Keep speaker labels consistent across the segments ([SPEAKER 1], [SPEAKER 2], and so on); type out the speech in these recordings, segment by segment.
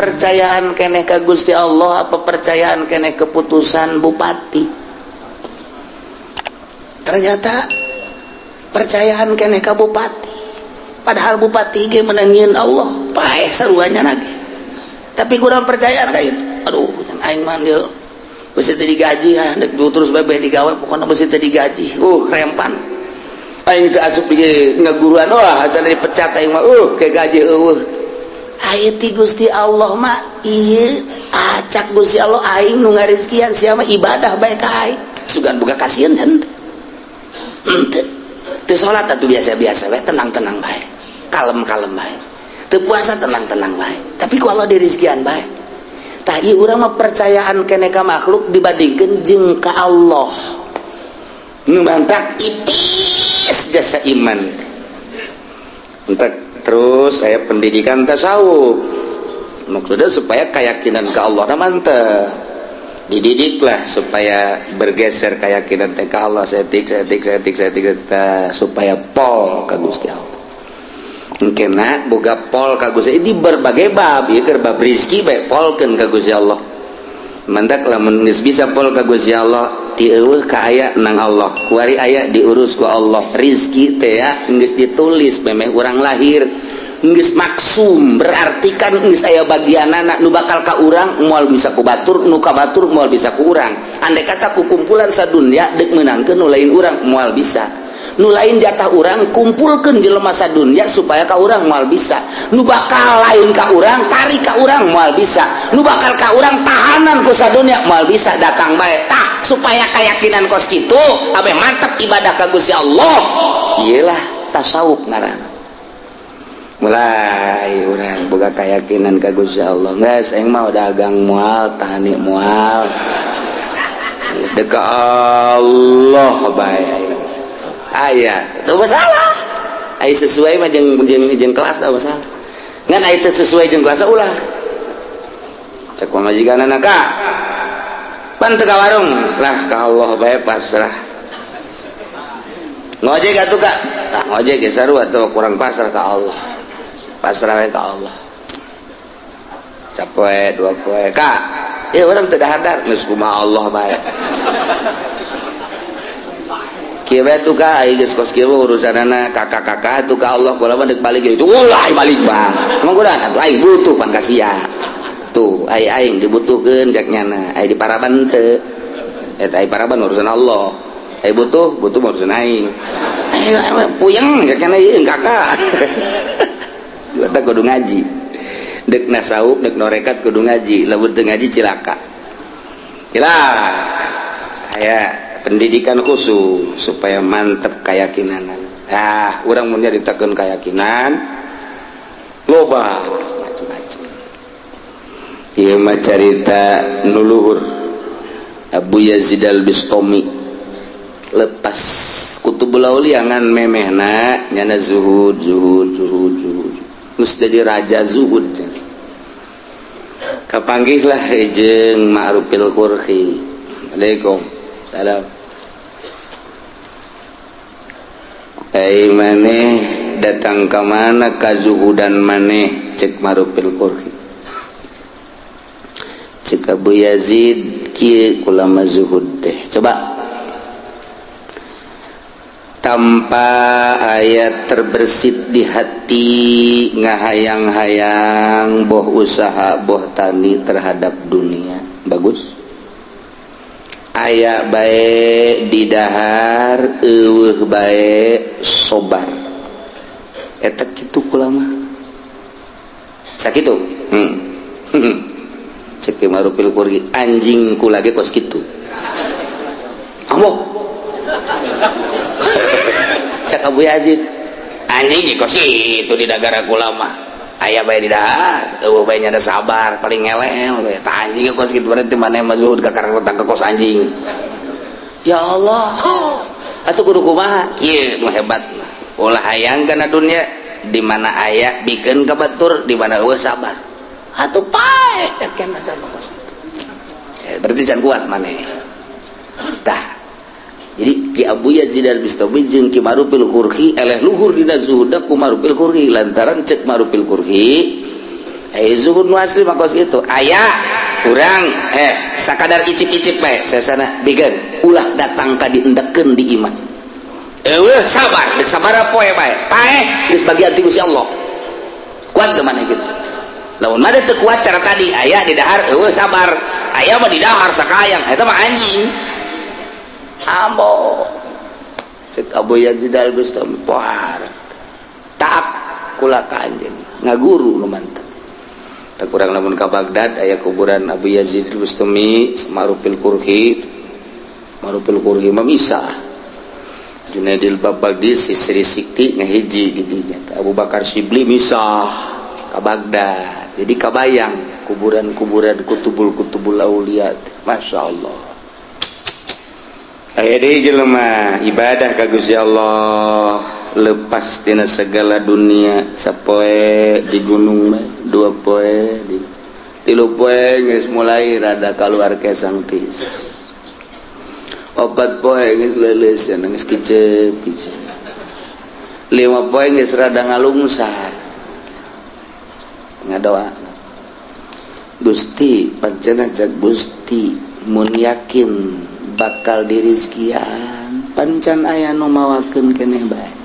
[SPEAKER 1] Percayaan keneh ka Gusti Allah apa percayaan keneh keputusan bupati? Ternyata percayaan keneh ka bupati, padahal bupati ge menangin Allah, paeh saruanya lagi, tapi kurang percayaan kayak itu. Aduh, aing mah dia besi teu digaji ah, dek terus bebe digawe, pokoknya besi teu digaji, rempan aing teu asup di ngaguruan. Wah, asal dipecat aing mah, kayak gaji eueuh. Aya ti Gusti Allah mah ieu, acak Gusti Allah, aing nu ngarizkian, sia mah ibadah bae ka aing, sugan buka kasihan. Henteu, henteu. Teu salat atuh biasa-biasa bae, tenang-tenang bae, kalem-kalem bae. Teu puasa, tenang-tenang bae, tapi ku Allah dirizkian bae. Tah, ieu urang mah percayaan keneh ka makhluk dibandingkeun jeung ka Allah, nu mantak ipis jasa iman. Entak terus saya pendidikan tasawuf maksudnya supaya keyakinan ke Allah nah mantep, dididiklah supaya bergeser keyakinan teh ke Allah setik setik setik setik setik, supaya pol ka Gusti Allah. Kena boga pol ka Gusti di berbagai bab ieu, keur bab rizki bae polkeun ka Gusti Allah. Mantak lamun geus bisa pol ka Gusti Allah, ti eueuh ka aya nang Allah, kuari aya diurus ku Allah. Rizki teh ya geus ditulis memeh urang lahir, geus maksum, berarti kan geus aya bagianana. Nu bakal ka urang moal bisa ku batur, nu ka batur moal bisa ku urang. Andai kata ku kumpulan sadunya deuk meunangkeun nu lain urang, moal bisa. Nu lain jatah urang, kumpulkeun jelema sadunya supaya ka urang, moal bisa. Nu bakal lain ka urang, tarik ka urang, moal bisa. Nu bakal ka urang, tahanan ku sadunya, moal bisa, datang bae. Tah, supaya keyakinan kos kitu abe mantap ibadah ka Gusti Allah, iyalah tasawuf ngaranna. Mulai urang boga keyakinan ka Gusti Allah, geus aing mah dagang moal, tani moal, geus dek ka Allah bae aing. Aya teu masalah, aya sesuai mah jeung jeung jeung kelas teu masalah, ngan aya teu sesuai jeung kelas ulah. Cek pamajikanana, "Ka pan teu ka warung?" "Lah, ka Allah bae, pasrah." "Ngojek atuh, Kak?" "Tah, ngojek ge sarua atuh, kurang pasrah ka Allah, pasrah we ka Allah." Sapoe dua poe, "Kak, ieu urang teu dahar." "Geus, kumaha Allah bae." "Kieu bae tuh, Kak, ai geus kos kieu urusanana kakak-kakak tuh ka Allah, kula mah deuk balik itu ulah balik bang." "Emang kuda atuh aing butuh pan ka sia tuh, ai aing dibutuhkeun cek nyana, ai di paraban teu eta, ai paraban urusan Allah, ai butuh butuh urusan aing, ai puyeng cek nyana ieu kakak." Eta kudu ngaji, dek nasawuf, dek norekat kudu ngaji. Lamun teu ngaji cilaka, cilaka. Saya pendidikan khusus supaya mantep keyakinan. Nah, urang mun nyaritakeun keyakinan loba macam-macam. Ieu mah carita nu luhur, Abu Yazid Al-Bistami lepas Kutubul Aulia, ngan memehna nyana zuhud zuhud zuhud zuhud, geus jadi raja zuhud. Kapanggihlah jeung Ma'rufil Qurhi. Assalamualaikum. Salam. Ai maneh datang ka mana kazuhudan maneh? Cek Ma'rufil Qurhi. Cek Abu Yazid, "Kieu kulama zuhud teh, coba tanpa aya terbersit di hati ngahayang-hayang, boh usaha boh tani terhadap dunia. Bagus, aya bae didahar, eueuh bae sobar. Eta kitu kulama sakitu." Cek Marupil Kuri, "Anjing ku lagi kos kitu." "Ambo?" Cek Abu Yazid, "Anjing kos kitu di dagara kulama, aya bae didahar, eueuh bae nya sabar, paling ngelel bae. Tah, anjing kos kitu, berarti maneh mah zuhud kakara ka kos anjing." Ya Allah, atuh kudu kumaha? Kieu nu hebat, ulah hayang kana dunia. Di mana aya bikeun ka batur, di mana eueuh sabar. Atuh pae cek kana kos, berarti can kuat maneh. Tah, jadi Ki Abu Yazid Al-Bistami jeung Ki Marufil Qurhi eleh luhur dina zuhudna ku Marufil Qurhi, lantaran cek Marufil Qurhi, Zuhud nu asli mah kos kitu. Aya urang sakadar icip-icip bae sasana bigeun ulah datang ka diendekeun di imah. Eueuh sabar, deuk sabaraha poe bae. Paeh geus bagian ti Gusti Allah. Kuat teu maneh kitu? Lamun mah teu kuat cara tadi, aya di dahar eueuh sabar. Aya mah di dahar sakayang, eta mah anjing. Ambo. Cek Abu Yazid Al-Bustami, poar. Taat kula ka anjeun, ngaguru nu mantep. Tak kurang lamun ka Baghdad aya kuburan Abu Yazid Al-Bustami, Ma'rufil Kurhi. Ma'rufil Kurhi mah misah. Junaidil Baghdadi Sri Sikti ngahiji di dinya. Abu Bakar Syibli misah ka Baghdad. Jadi kabayang kuburan-kuburan kutubul-kutubul aulia. Masya Allah. Aya deui jelema ibadah ka Gusti Allah lepas tina segala dunia, sapoe di gunung mah, 2 poe di 3 poe geus mulai rada keluar kesang tis, 4 poe geus leuleus, geus kicep kicep, 5 poe geus rada ngalungsar, ngadoa, "Gusti, pancena cek Gusti mun yakin bakal dirizkian, pancan aya nu mawakeun keneh bae."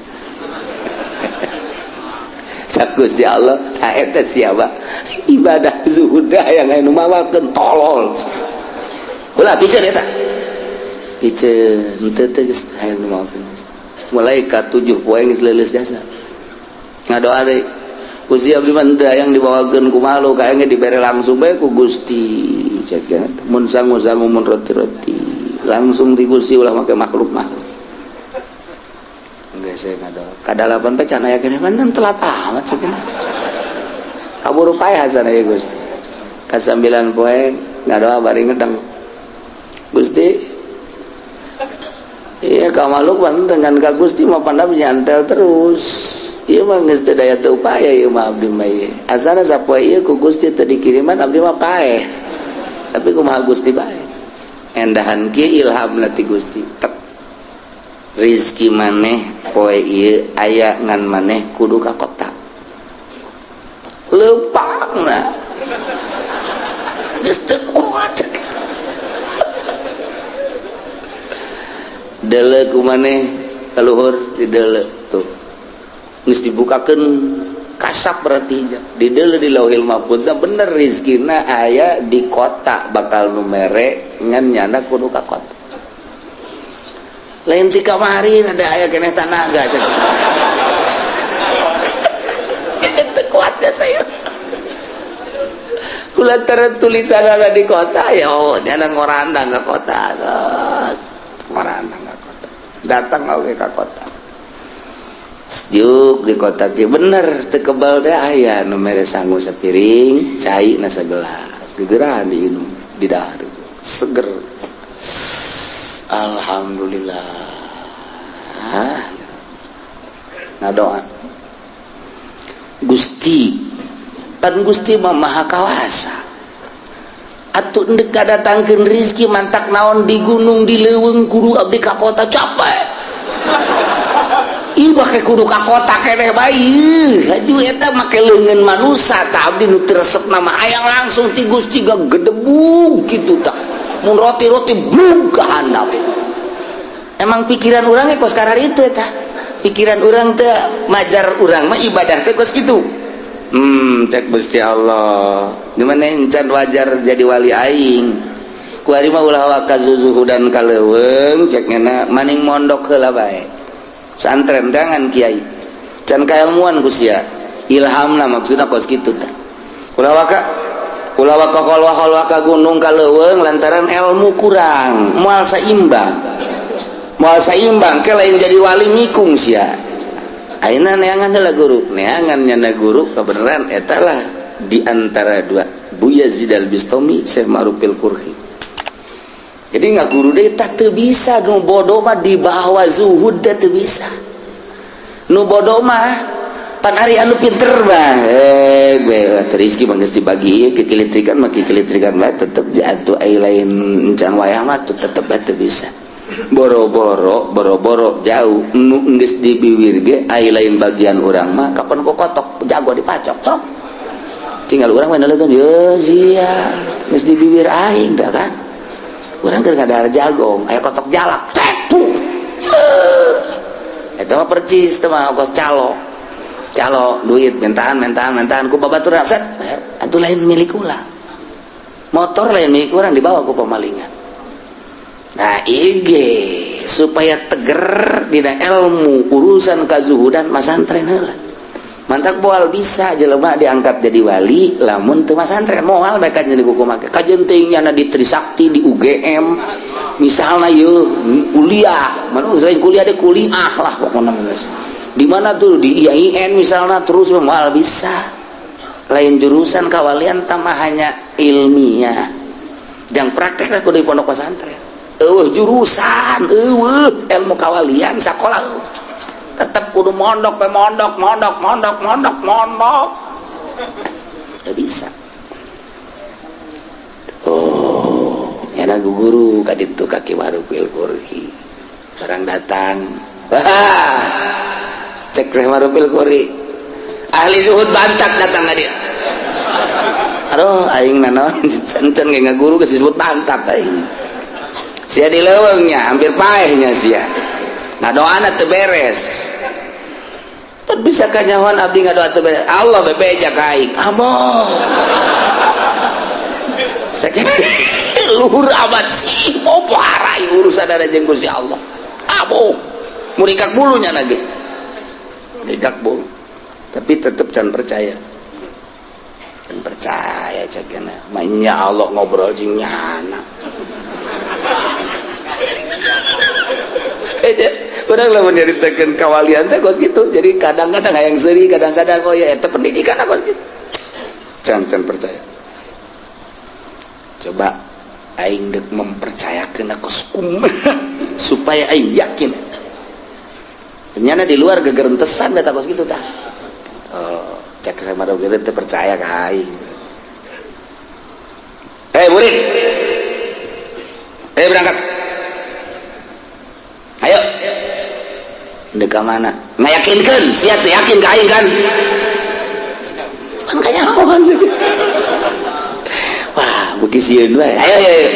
[SPEAKER 1] Cak Gusti Allah, "Tah eta siapa ibadah zuhud yang aya nu mawakeun, tolol." Ulah piceun eta, piceun henteu teh geus aya nu mawakeun. Mulai ka 7 poe geus leuleus jasa, ngadoa deui, "Gusti, abdi mah henteu hayang dibawakeun ku makhluk, hayang dibere langsung bae ku Gusti." Cek mun sangu-sangu, mun roti-roti langsung di Gusti, ulah make makhluk-makhluk. Geus saya ngadoa kadalapan teh can aya keneh, mantan telat amat cenah, kaburu paeh hasana ya Gusti. Ka 9 poe ngadoa bari ngedeng, "Gusti, iya ka makhluk mah dengan ka Gusti mah pandam nyantel terus. Ieu mah geus teu daya teu upaya ieu mah abdi mah ieu. Asana sapoe ieu ku Gusti teu dikiriman, abdi mah paeh. Tapi kumaha Gusti bae." Endahan kieu ilhamna ti Gusti. Tek. "Rizki maneh poe ieu aya, ngan maneh kudu ka kota." Leumpangna. Geus teu kuat. Deuleu ku maneh ka luhur, dideuleu tuh. Geus dibukakeun kasap berarti di deuleu di Lauhil Mahfuz, bener rizkina aya di kota, bakal nu mere, ngan nyana kudu ka kota. Lain ti kamari ada aya keneh tanaga cek. Teu kuat ya saya. Kulantaran tulisan ada di kota ya, oh nyana ngorandang ke kota. Ngorandang ke kota. Datang oge ka kota. Sejuk di kota ki bener teu kebal teh aya nu mere sangu sapiring, cai na sagelas. Gegeran diinum, di dahar. Seger. Alhamdulillah. Ngadoa. "Gusti, pan Gusti mah maha kawasa. Atuh endek ngadatangkeun rizki mantak naon di gunung, di leuweung kudu abdi ka kota, capek. Ih, make kudu ka kota keneh bae. Hayu eta make leungeun manusa tah, abdi nu teu resep nama hayang langsung ti Gusti gedebug kitu tah. Mun roti-roti blug ka handap." Emang pikiran urang ge kos karar itu eta. Pikiran urang teh majar urang mah ibadah teh kos kitu. Cek Gusti Allah. Gimana encan wajar jadi wali aing. Kuari mah ulah waka zuzuhudan ka leuweung, cek ngena maning mondok heula bae. Santren jangan kiai. Can kailmuan ku sia. Ilhamna maksudna kos kitu tah. Ulah waka kholwah-kholwah ka gunung, ka leuweung, lantaran ilmu kurang, moal saimbang. Moal saimbang ke lain jadi wali mikung sia. Ayeuna neangan heula guru, neangan nyana guru kebenaran eta lah di antara dua, Bu Yazid Al-Bistami, Syekh Ma'rufil Kurhi. Jadi nggak guru deh tak teu bisa, nu bodoh mah dibawa zuhud teh teu bisa. Nu bodoh mah pan ari anu pinter mah rizki mah geus dibagi kekilitrikan mah kekilitrikan bae tetep jatuh, ai lain encan wayah mah tuh tetep bae teu bisa. Boro-boro boro-boro jauh, nu geus dibiwir ge ai lain bagian urang mah kapan ku kotok jago dipacok sok. Tinggal urang mah nelegeun ye sia geus di bibir aing tah kan. Urang keur ngadahar jagong, aya kotok jalak, tek puh. Eta mah percis teh mah kos calo. Calo duit mintaan mintaan mintaan ku babaturan set, atuh lain milik ulah. Motor lain milik urang, dibawa ku pemalingan. Nah, IG supaya teger dina ilmu urusan kazuhudan, masantren heula. Mantak moal bisa jelema diangkat jadi wali lamun teu masantren, moal mereka jadi kumaha. Kajeun teuing nyana di Trisakti, di UGM misalnya, yeuh kuliah mana, selain kuliah deh, kuliah lah pokoknya geus. Di mana tuh, di IAIN misalnya, terus moal bisa. Lain jurusan kawalian tambah hanya ilmiah, yang praktek lah kudu di pondok pesantren. Eueuh jurusan, eueuh ilmu kawalian sekolah, tetap kudu mondok pe, mondok mondok mondok mondok mondok. Tidak bisa. Oh nyana guru kaditu ka Ki Marufil Qurhi, orang datang. Wah, cek Syekh Marufil Qurhi, ahli zuhud bantat datang ka dia. Aduh, aing nanaon encan ge ngaguru geus disebut bantat aing. Sia di leuweungnya hampir paehnya sia. Nah, doana teu beres. Teu bisa kanyahoan abdi ngadoa teu beres. Allah bebeja ka aing. Amoh. Saking luhur amat sih, mau parah urusan ada jeung Gusti Allah. Amoh. Muringkak bulunya lagi. Muringkak bulu. Tapi tetep can percaya. Can percaya cakena. Mainnya Allah ngobrol jeung nyana. Urang lamun nyaritakeun kawalian teh kos kitu. Jadi kadang-kadang hayang seuri, kadang-kadang oh ya eta pendidikan kos kitu. Can can percaya. Coba aing deuk mempercayakeun kos kumaha supaya aing yakin. Ternyata di luar gegerentesan beta kos kitu tah. Oh, cek sama dog teu percaya ka aing. Hei murid. Hei, berangkat. Ayo. Dek ka mana? Ngayakinkeun, sia teu yakin ka aing kan? Kan kanyahoan. Wah, beuki sieun wae. Ayo ayo ayo.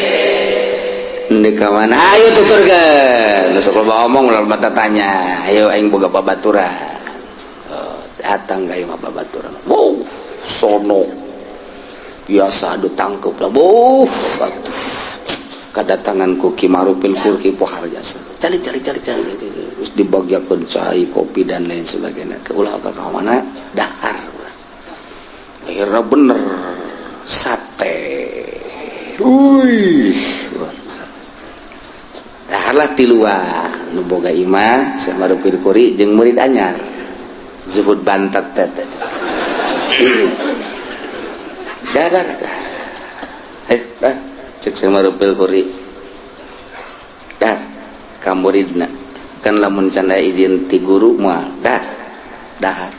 [SPEAKER 1] Dek ka mana? Ayo tuturkeun. Nu sok loba omong ulah loba tanya. Ayo, aing boga babaturan. Oh, datang ka imah babaturan. Wow, sono. Biasa adu tangkep dah. Wuh, atuh. Kedatangan ku Ki Marufil Qurhi pohar jasa. Cari cari cari cari, terus dibagiakeun cai, kopi, dan lain sebagainya. Ke ulah ka mana dahar urang. Akhirnya bener sate. Wih, daharlah tiluan nu boga imah Syekh Marufil Qurhi jeung murid anyar zuhud bantat teh teh. Dah dah dah. Eh, dah, cek Syekh Marufil Qurhi. Dah ka muridna kan lamun can aya izin ti guru moal dah dahar.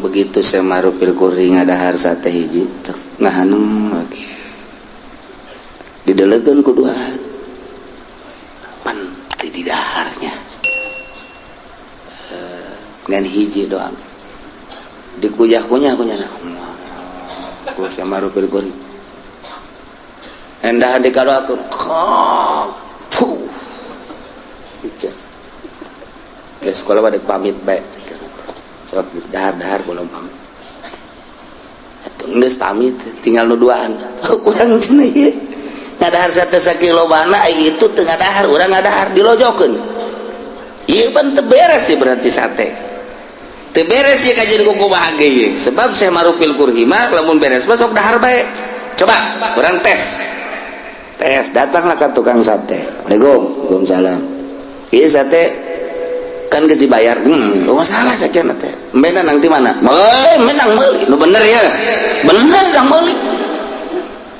[SPEAKER 1] Begitu Syekh Marufil Qurhi ngadahar sate hiji, tek ngahanem lagi. Didelegeun ku duaan. Pan teu didaharnya. Ngan hiji doang. Dikuyah-kunyah kunyah. Ku Syekh Marufil Qurhi. Endah dikadoakeun. Kok. Puh. Ica. Ke sekolah pada pamit bae. Sok dahar-dahar belum pamit. Atuh geus pamit, tinggal nu duaan. Urang cenah ieu. Ngadahar sate sakilobana ai itu teu ngadahar, urang ngadahar dilojokeun. Ieu pan teu beres sih berarti sate. Teu beres ieu kajian ku kumaha ge ieu. Sebab Syekh Marufil Qurhi mah lamun beres mah sok dahar bae. Coba urang tes. Tes, datanglah ke tukang sate. Assalamualaikum. Waalaikumsalam. Ieu sate kan geus dibayar. Oh masalah sakieu teh. Embena nang ti mana? Meuli, menang meuli. Nu bener ya. Bener nang meuli.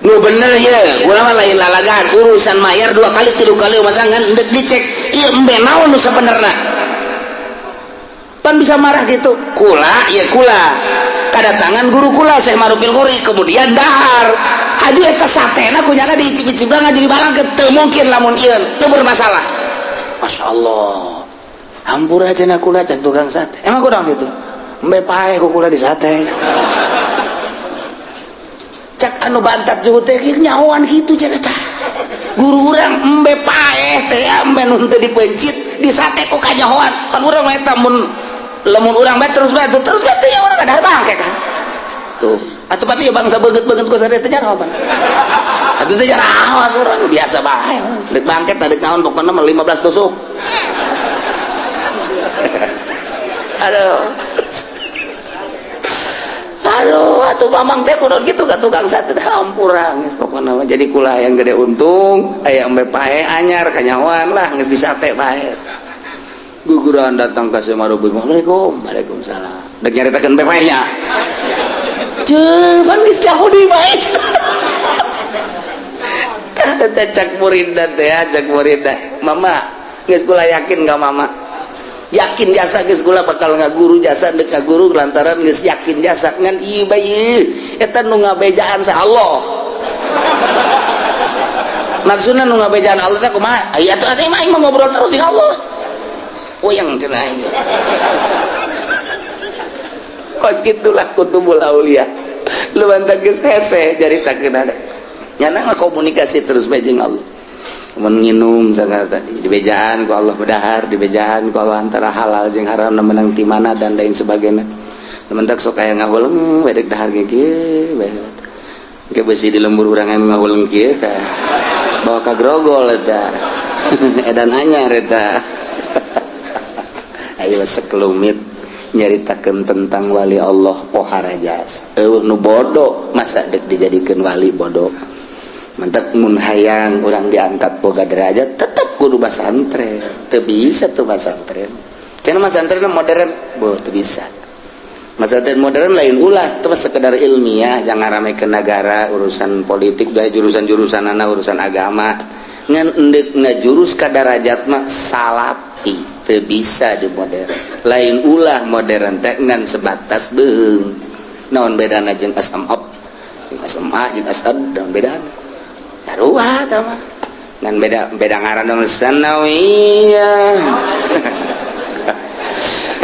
[SPEAKER 1] Nu bener ya. Urang mah lain lalagan, urusan mayar dua kali tilu kali masa ngan endek dicek. Ieu embe naon nu sabenerna? Pan bisa marah gitu. Kula, ya kula. Kedatangan guru kula Syekh Marufil Qurhi kemudian dahar. Aduh, eta satena kunyana diicip-icip jadi barang teu mungkin lamun ieu teu bermasalah. Masya Allah. Hampura cenah kula, cek tukang sate. Emang kurang gitu? Embe paeh ku kula di sate. Cak anu bantat juhud teh nyahoan kitu cenah tah. Guru urang embe paeh teh embe nu teu dipencit disate ku kanyahoan. Pan urang mah eta mun lamun urang bae terus bae terus bae teh urang ada bangke kan. Tuh, atuh pati ya bangsa beungeut-beungeut ku sadaya teh jarawan. Atuh teh jarawan urang biasa bae. Deuk bangket deuk naon pokona mah 15 tusuk. Aduh. Aduh, atuh mamang teh kudu kitu ka tukang sate teh hampura geus pokona mah jadi kula yang gede untung aya embe pae anyar kanyahoan lah geus disate bae. Guguran datang ka Semarubung. Assalamualaikum. Waalaikumsalam. Dek nyaritakeun embe paehnya. Ceuh, pan geus Yahudi bae. Tah cak muridna teh, cak muridna. Mama, geus kula yakin ka mama. Yakin jasa geus kula bakal ngaguru jasa deuk ngaguru lantaran geus yakin jasa ngan ieu bae eta nu ngabejaan sa Allah. Maksudna nu ngabejaan Allah teh kumaha? Aya atuh atuh mah aing mah ngobrol terus jeung Allah. Uyang cenah aing. Kos kitulah kutubul aulia. Lu bantah geus hese jaritakeun ada. Nyana mah komunikasi terus bae jeung Allah. Mun nginum sagala tadi dibejaan ku Allah bedahar, dibejaan ku Allah antara halal jeung haram menang ti mana dan lain sebagainya. Temen tak sok aya ngahuleng bedek dahar ge kieu bae. Ke besi di lembur urang anu ngahuleng kieu tah. Bawa ka grogol eta. Edan anyar eta. Ayo sekelumit nyaritakeun tentang wali Allah pohara jasa. Eueuh nu bodoh masa dek dijadikeun wali bodoh. Mentek mun hayang urang diangkat boga derajat tetep kudu basantren. Teu bisa tuh basantren. Cenah masantren modern, boh teu bisa. Masantren modern lain ulah terus sekedar ilmiah, jangan rame ke negara, urusan politik, dah jurusan-jurusan anak, urusan agama. Ngan endek ngajurus ka darajat mah salapi, teu bisa di modern. Lain ulah modern teh ngan sebatas beung. Naon bedana jeung SMA, jeung SMA jeung SAD naon bedana? Sarua tah mah. Ngan beda beda ngaran dong sanawiyah.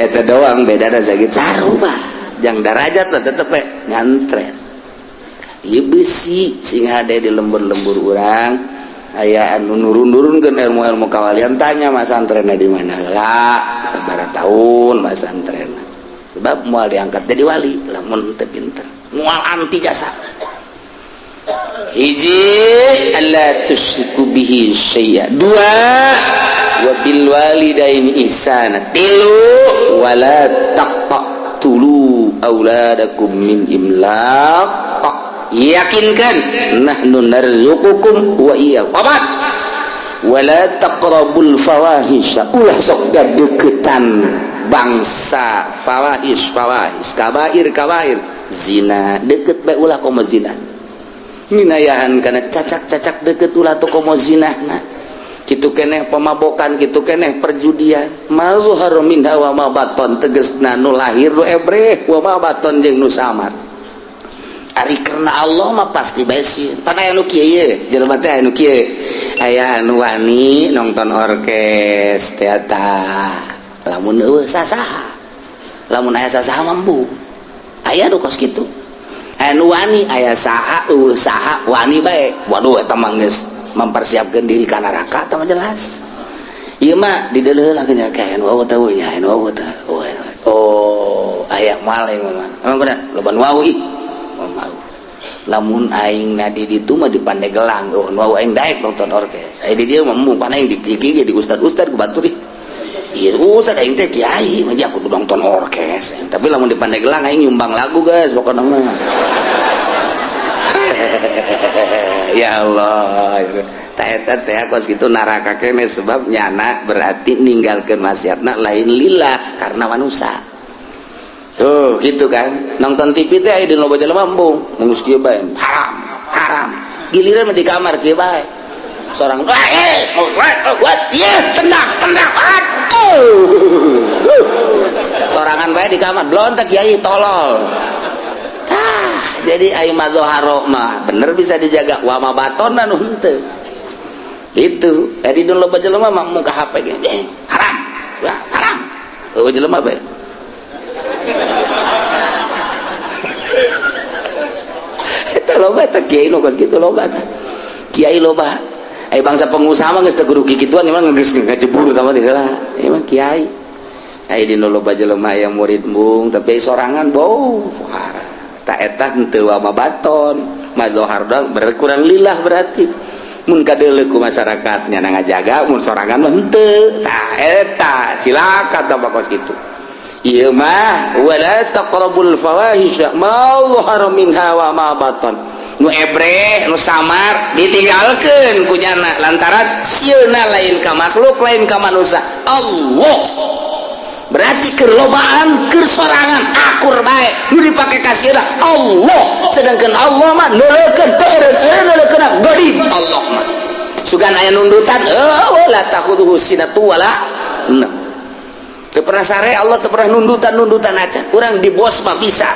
[SPEAKER 1] Eta doang beda da sakit sarua. Jang darajat lah tetep we nyantren. Ieu besi sing hade di lembur-lembur urang aya anu nurun-nurunkeun ilmu-ilmu kawalian tanya masantrenna di mana heula sabaraha tahun masantrenna. Sebab moal diangkat jadi wali lamun teu pinter. Moal anti jasa. Hiji alla tusyriku bihi syai'a. Dua wa bil walidaini ihsana. Tilu wala taqtulu auladakum min imlaq. Yakinkan nahnu narzuqukum wa iyyakum. Obat wala taqrabul fawahisha. Ulah sok gadeukeutan bangsa fawahish fawahish kabair kabair zina deket bae ulah komo zina. Minayahan karena cacak-cacak deket ulah tuh komo zina nah kitu keneh pemabokan kitu keneh perjudian mazhar minha wa ma baton tegesna nu lahir nu ebreh wa ma baton jeung nu samar. Ari karena Allah mah pasti bae sieun. Pan aya nu kieu ye jelema teh aya nu kieu aya anu wani nonton orkes teater lamun eueuh sasaha lamun aya sasaha mampu aya nu kos kitu anu wani aya saha eueuh saha wani bae waduh eta mah geus mempersiapkeun diri ka neraka eta mah jelas ieu mah dideuleuh lah nya kae anu wau teh nya anu wau teh oh aya moal aing mah emang kudu loba nu wau ih mau lamun aing na di ditu mah di Pandeglang eueuh nu wau aing daek nonton orkes aya di dieu mah embung pan aing di kieu di ustad-ustad ku batur ih ieu ustad aing teh kiai mah kudu nonton orkes tapi lamun di Pandeglang aing nyumbang lagu guys pokona mah. Ya Allah ta eta teh kos kitu neraka kene sebab nyana berarti ninggalkeun maksiatna lain lillah karena manusia. Tuh gitu kan nonton TV teh aya di loba jelema embung mun geus kieu bae haram haram giliran mah di kamar kieu bae seorang what tendang tendang aduh sorangan bae di kamar blontek kiai tolol. Tah jadi ayo mazoharo mah bener bisa dijaga wa ma batona nu henteu itu jadi dun loba jelema mah muka HP ge haram wah haram eueuh jelema bae eta Eta loba teh kiai nu kos kitu, loba teh kiai loba. Ai bangsa pengusaha mah geus teu kudu kikituan, emang geus ngajebur sama di heula. Emang kiai ai dina loba jelema aya murid embung, tapi sorangan bau tak eta henteu wa baton mazohar doang, berkurang lillah. Berarti mun kadeuleu ku masyarakat nya ngajaga, mun sorangan mah henteu. Tah, eta cilaka tah kos kitu. Ieu mah wala taqrabul fawahisha ma dhahara minha wa ma batan, nu ebre nu samar ditinggalkeun ku nyana, lantaran sieuna lain ka makhluk, lain ka manusia, Allah. Berarti keur lobaan, keur sorangan akur bae, nu dipake ka sieuna Allah, sedangkan Allah mah neuleukeun teu eureun, geuring Allah mah. Sugan aya nundutan, oh, la ta'khudzuhu sinatu wala naum. Teu pernah sare Allah, teu pernah nundutan-nundutan aja. Urang di bos mah bisa,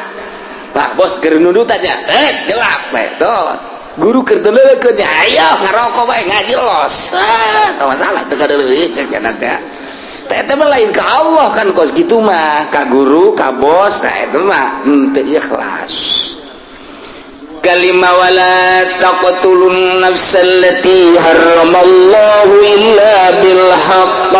[SPEAKER 1] Pak Bos keur nundutannya, eh, gelap bae tuh. Guru keur teu nya, ayo ngarokok bae, ngaji los, ah, teu masalah, teu kadeuleu cek nya teh. Teh mah lain ke Allah kan kos gitu mah, ka guru, ka bos. Nah, itu mah henteu ikhlas. Kalima, wala taqtulun nafsallati harramallahu illa bil haqq,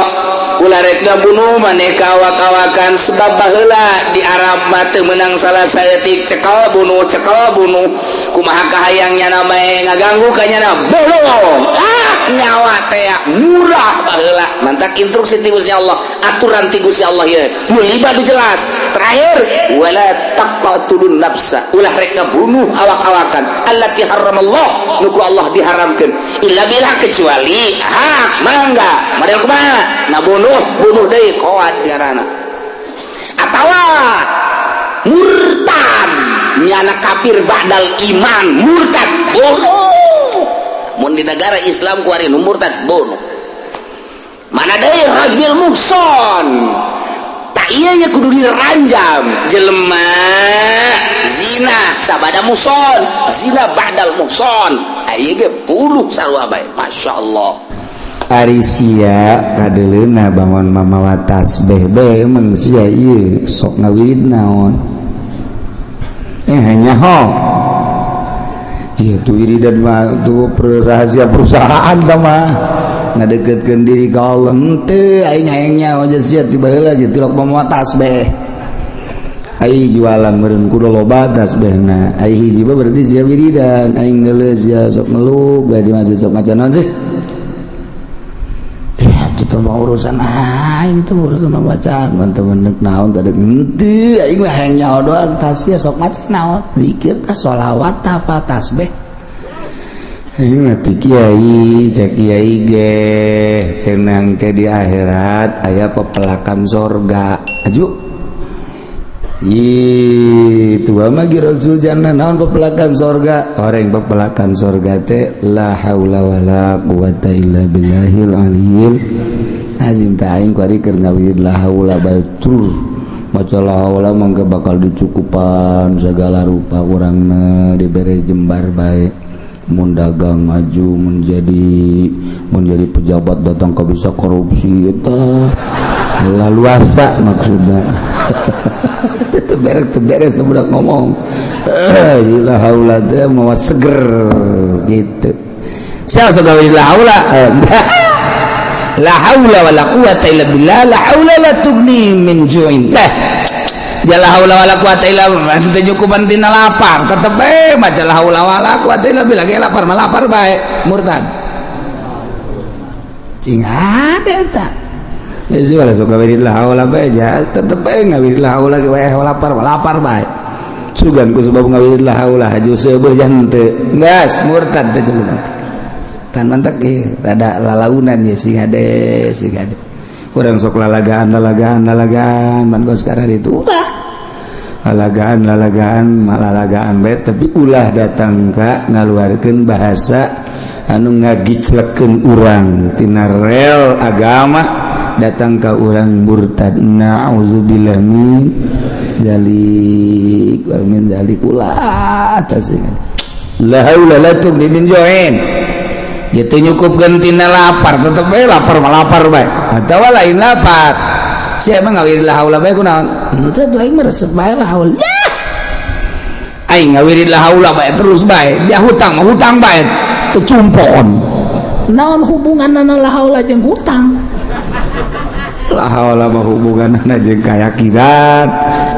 [SPEAKER 1] ulah rek ngabunuh maneh ka awak-awakan. Sebab baheula di Arab mah teu meunang salah saeutik, cekel bunuh, cekel bunuh. Kumaha kahayang nyana bae, ngaganggu ka nyana, bunuh. Ah, nyawa teh murah baheula. Mantak instruksi ti Gusti Allah, aturan ti Gusti Allah ieu nu lima nu jelas. Terakhir, wala taqtulun nafsa, ulah rek ngabunuh awak-awakan, allati harramallah, nu ku Allah diharamkeun, illa bila, kecuali hak. Mangga model kumaha? Ngabunuh, bunuh deui, koat ngaranna, atawa murtad, nyana kafir ba'dal iman, murtad, bunuh. Mun di negara Islam kuari nu murtad bunuh. Mana deui? Rajmil muhson. Tak iya ya, kudu diranjam. Jelema zina sabada muhson, zina ba'dal muhson, ieu ge bunuh sarua bae. Masya Allah.
[SPEAKER 2] Ari sia kadeleuna bangun mamawa tasbih bae, emang sia ieu sok ngawirid naon? Eh, nyaho ieu tuh wiridan mah tuh rahasia perusahaan tah mah, ngadeketkeun diri ka Allah. Henteu, aing hayang nyaho aja sia ti baheula ge tilok mamawa tasbih. Ai jualan meureun kudu loba tasbihna, ai hiji mah berarti sia wiridan. Aing ngeuleuh sia sok ngeluh bae di masjid, sok maca naon sih? Itu mah urusan aing, itu urusan bacaan teman-teman. Naon tadi? Henteu, aing mah hayang nyaho doang. Tas sia sok maca naon, zikir tah, sholawat tah, apa tasbih? Aing mah ti kiai, cek kiai ge cenang ke di akhirat aya pepelakan sorga aju. Ih, tua mah Rasul jannah. Naon pepelakan sorga? Orang pepelakan sorga teh la haula wala quwata illa billahil aliyil azim. Tah, aing kuari keur ngawirid la haula bae tur maca la haula, mangga bakal dicukupan segala rupa, urangna dibere jembar bae. Mun dagang maju, menjadi pejabat datang ke bisa korupsi eta laluasa maksudnya. Itu beres, itu beres budak ngomong la haula teh mau seger gitu. Saya sudah la haula, la haula wala quwata illa billah, la haula la tughni min ju'in. Teh la haula wala quwata illa billah teu nyukupan tina lapar, tetep bae maca la haula wala quwata illa billah ge lapar mah lapar bae, murtad. Cing ada eta. Geus wala sok ngawirid la haula bae ja, tetep bae ngawirid la haula ge wae lapar mah lapar bae. Sugan ku sebab ngawirid la haula haju seubeuh jan teu geus murtad teh jelema. Kan mantak ge rada lalaunan ya, sing hade, sing hade. Kurang sok lalagaan lalagaan lalagaan man kos sekarang itu ulah lalagaan lalagaan lalagaan bae, tapi ulah datang ka ngaluarkeun bahasa anu ngagiclekeun urang tina rel agama, datang ka urang murtad. Na'udzubillah min dzalik wa min dzalik. Ulah tasing la haula la tughni min ju'in gitu, nyukupkeun tina lapar, tetep bae lapar mah lapar bae, atawa lain lapar. Sia emang ngawirid la haula bae kunaon? Henteu tuh, aing mah resep bae la haula. Aing ngawirid la haula bae terus bae. Dia hutang mah hutang bae. Teu cumpon.
[SPEAKER 1] Naon hubunganna la haula jeung hutang?
[SPEAKER 2] La haula mah hubunganna jeung kayakinan.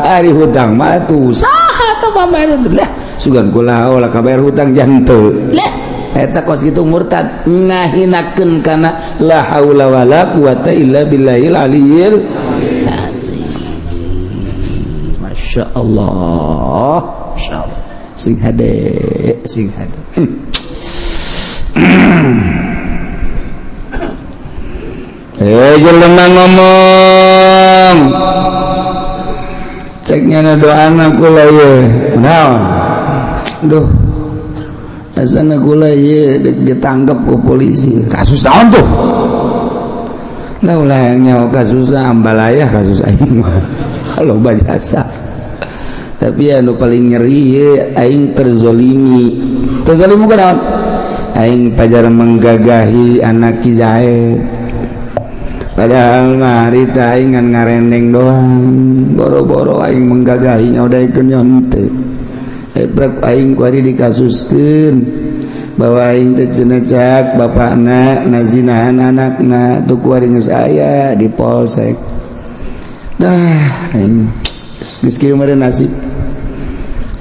[SPEAKER 2] Ari hutang mah tuh
[SPEAKER 1] saha teh pambayar
[SPEAKER 2] lah. Sugan ku la haula kabayar hutang janteu.
[SPEAKER 1] Lah
[SPEAKER 2] eta kos kitu murtad ngahinakeun kana la haula wala quwata illa billahil aliyil
[SPEAKER 1] azim. Masya Allah, Masya Allah.
[SPEAKER 2] Sing hade, sing hade. Jelema ngomong ceknya na doana kula ye naon duh asana kula ye ditangkap ku polisi kasus naon tuh lah ulah nyawa kasus ambalaya kasus aing mah kalau bajasa tapi anu paling nyeri ye aing terzolimi terzolimi kunaon aing pajar menggagahi anak Ki Zaid padahal mah harita aing ngan ngarendeng doang boro-boro aing menggagahi udah ikut nyonte ebrek aing kuari dikasuskeun bahwa aing teh cenah cak bapakna nazinahan anakna tuh kuari geus aya di polsek dah aing geus kieu meureun nasib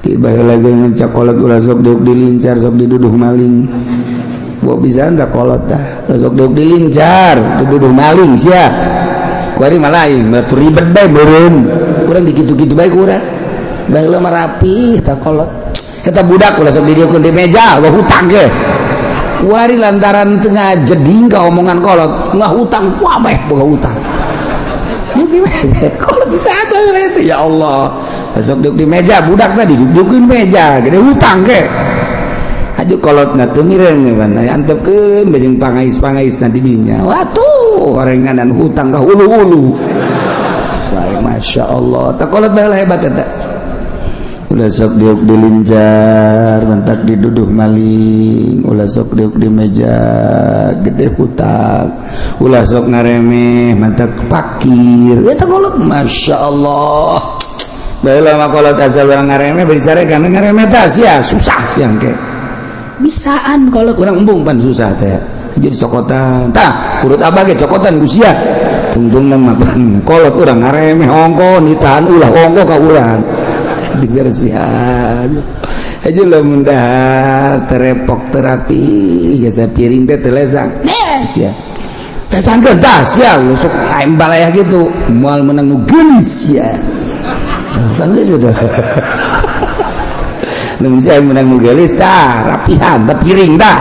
[SPEAKER 2] ti baheula ge ngan cakolot ulah sok diuk dilincar sok diduduh maling bawa bisa anda kolot dah sok diuk dilincar diduduh maling sia kuari mah lain batu ribet bae meureun
[SPEAKER 1] kurang dikitu-kitu bae kurang baheula mah rapi tah kolot
[SPEAKER 2] eta budak ulah sok didieukeun di meja wah hutang ge kuari lantaran tengah jeding ka omongan kolot ngah hutang wah bae boga hutang di meja kolot bisa ada itu ya Allah sok diuk di meja budak tadi didieukeun meja gede hutang ge aju kolot na teu mireng pan antepkeun bejeng pangais-pangais na di dinya watuh orenganan hutang ka hulu-hulu. Wah, Masya Allah tak kolot baheula hebat eta ulah sok diuk dilincar mentak diduduh maling ulah sok diuk di meja gede hutang ulah sok ngaremeh mentak pakir eta kolot Masya Allah baheula mah kolot asal urang ngaremeh bicara kana ngaremeh tah sia susah yang ke
[SPEAKER 1] bisaan kolot
[SPEAKER 2] urang embung pan susah teh jadi cokotan tah urut abah ge cokotan ku sia tungtungna mah pan kolot urang ngaremeh ongko nitahan ulah ongko ka urang dibersihan aja lamun dahar terepok terapi jasa piring teh teu lesang sia lesangkeun tah sia sok aing balayah gitu moal meunang nu geulis sia kan geus sudah lamun sia meunang nu geulis tah rapihan tah piring tah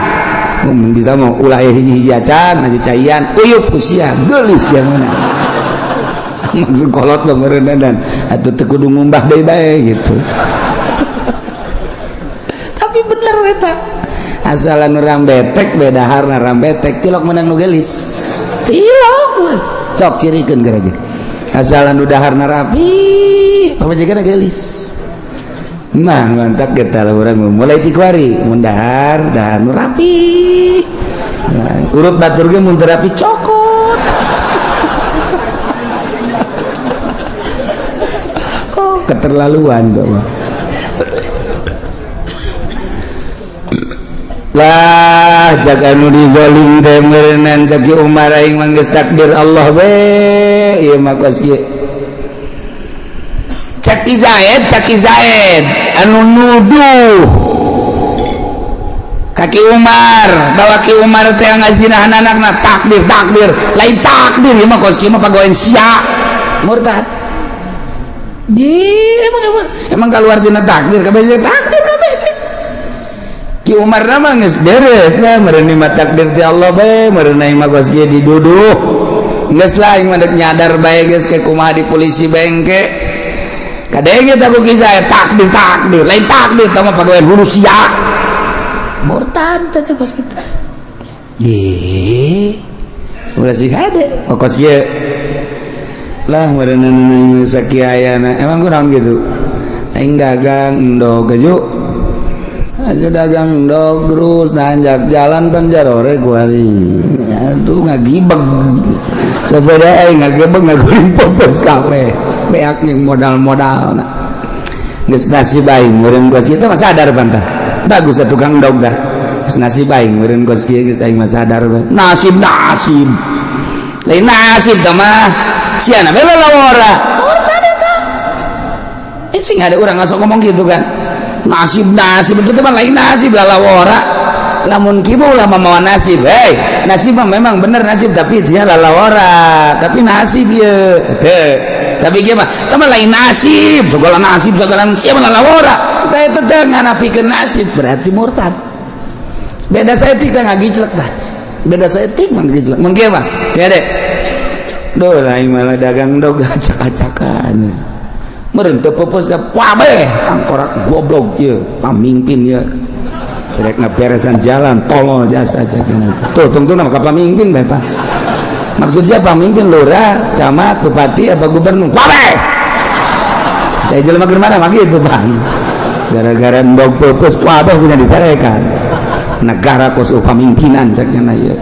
[SPEAKER 2] mun bisa mah ulah hiji-hiji acan aju caian uyup ku sia geulis sia meunang maksud kolot mah meureun atuh teu kudu ngumbah deui bae gitu.
[SPEAKER 1] Tapi bener eta
[SPEAKER 2] asalan urang betek beda harna urang betek tilok meunang nu geulis
[SPEAKER 1] tilok
[SPEAKER 2] sok cirikeun gara ge asalan nu daharna rapi pamajikanna geulis nah mantap kita lah urang mulai ti kuari mun dahar dahar nu rapi nah, urut batur ge mun teu rapi cokot. Oh, keterlaluan tuh mah. Lah jaga nu dizolim teh meureunnan caki Umar aing mah geus takdir Allah we ieu mah kos kieu. Caki Zaid anu nuduh kaki Umar bahwa Ki Umar teh ngazinahan anakna takdir takdir lain takdir ieu mah kos kieu mah pagawean sia
[SPEAKER 1] murtad. Di
[SPEAKER 2] emang keluar tina takdir kabeh takdir kabeh Ki Umar mah geus beres lah meureun mah takdir ti Allah bae meureun aing mah kos kieu diduduh geus lah aing mah deuk nyadar bae geus ke kumaha di polisi bengke kadenge tah ku Ki Zaid takdir takdir lain takdir tah mah pagawean hulu sia
[SPEAKER 1] murtad teh kos kitu.
[SPEAKER 2] Ye ulah sih hade kos kieu lah meureun sakiayana emang kunaon gitu aing dagang endog geju aja dagang endog terus nanjak jalan pan jarore kuari atuh ngagibeg sepeda aing ngagebeg ngaguling popos kabeh beak jeung modal-modalna Geus nasib aing meureun kos kieu mah sadar pantah. Bagus atuh tukang endog dah. Geus nasib aing meureun kos kieu geus aing mah sadar bae. Nasib nasib. Lain nasib tah mah. Siana bae lalawora. Murtad eta. Eh sing ada urang ngasok ngomong gitu kan. Nasib nasib itu mah lain nasib lalawora. Lamun kieu ulah mamawa nasib. Hei, nasib mah memang bener nasib tapi dia lalawora. Tapi nasib ieu. Teu. Tapi kieu mah tah mah lain nasib, segala nasib segala sia mah lalawora. Tah eta teh nganapikeun nasib berarti murtad. Beda saeutik teh ngagiclek tah. Beda saeutik mah ngagiclek. Mun kieu mah sia deh. Duh, lain malah dagang dog acak-acakan. Meureun teu peupeus ka kabeh angkorak goblok ieu, pamimpin ieu. Rek ngaberesan jalan tolol jasa cek tuh tungtung nama ka pamimpin bae Pak. Maksudnya pamimpin lurah, camat, bupati apa gubernur kabeh. Teh jelema keur mana mah kitu Bang. Gara-gara endog peupeus kabeh punya disarekan. Negara kos pamimpinan cek nya ieu.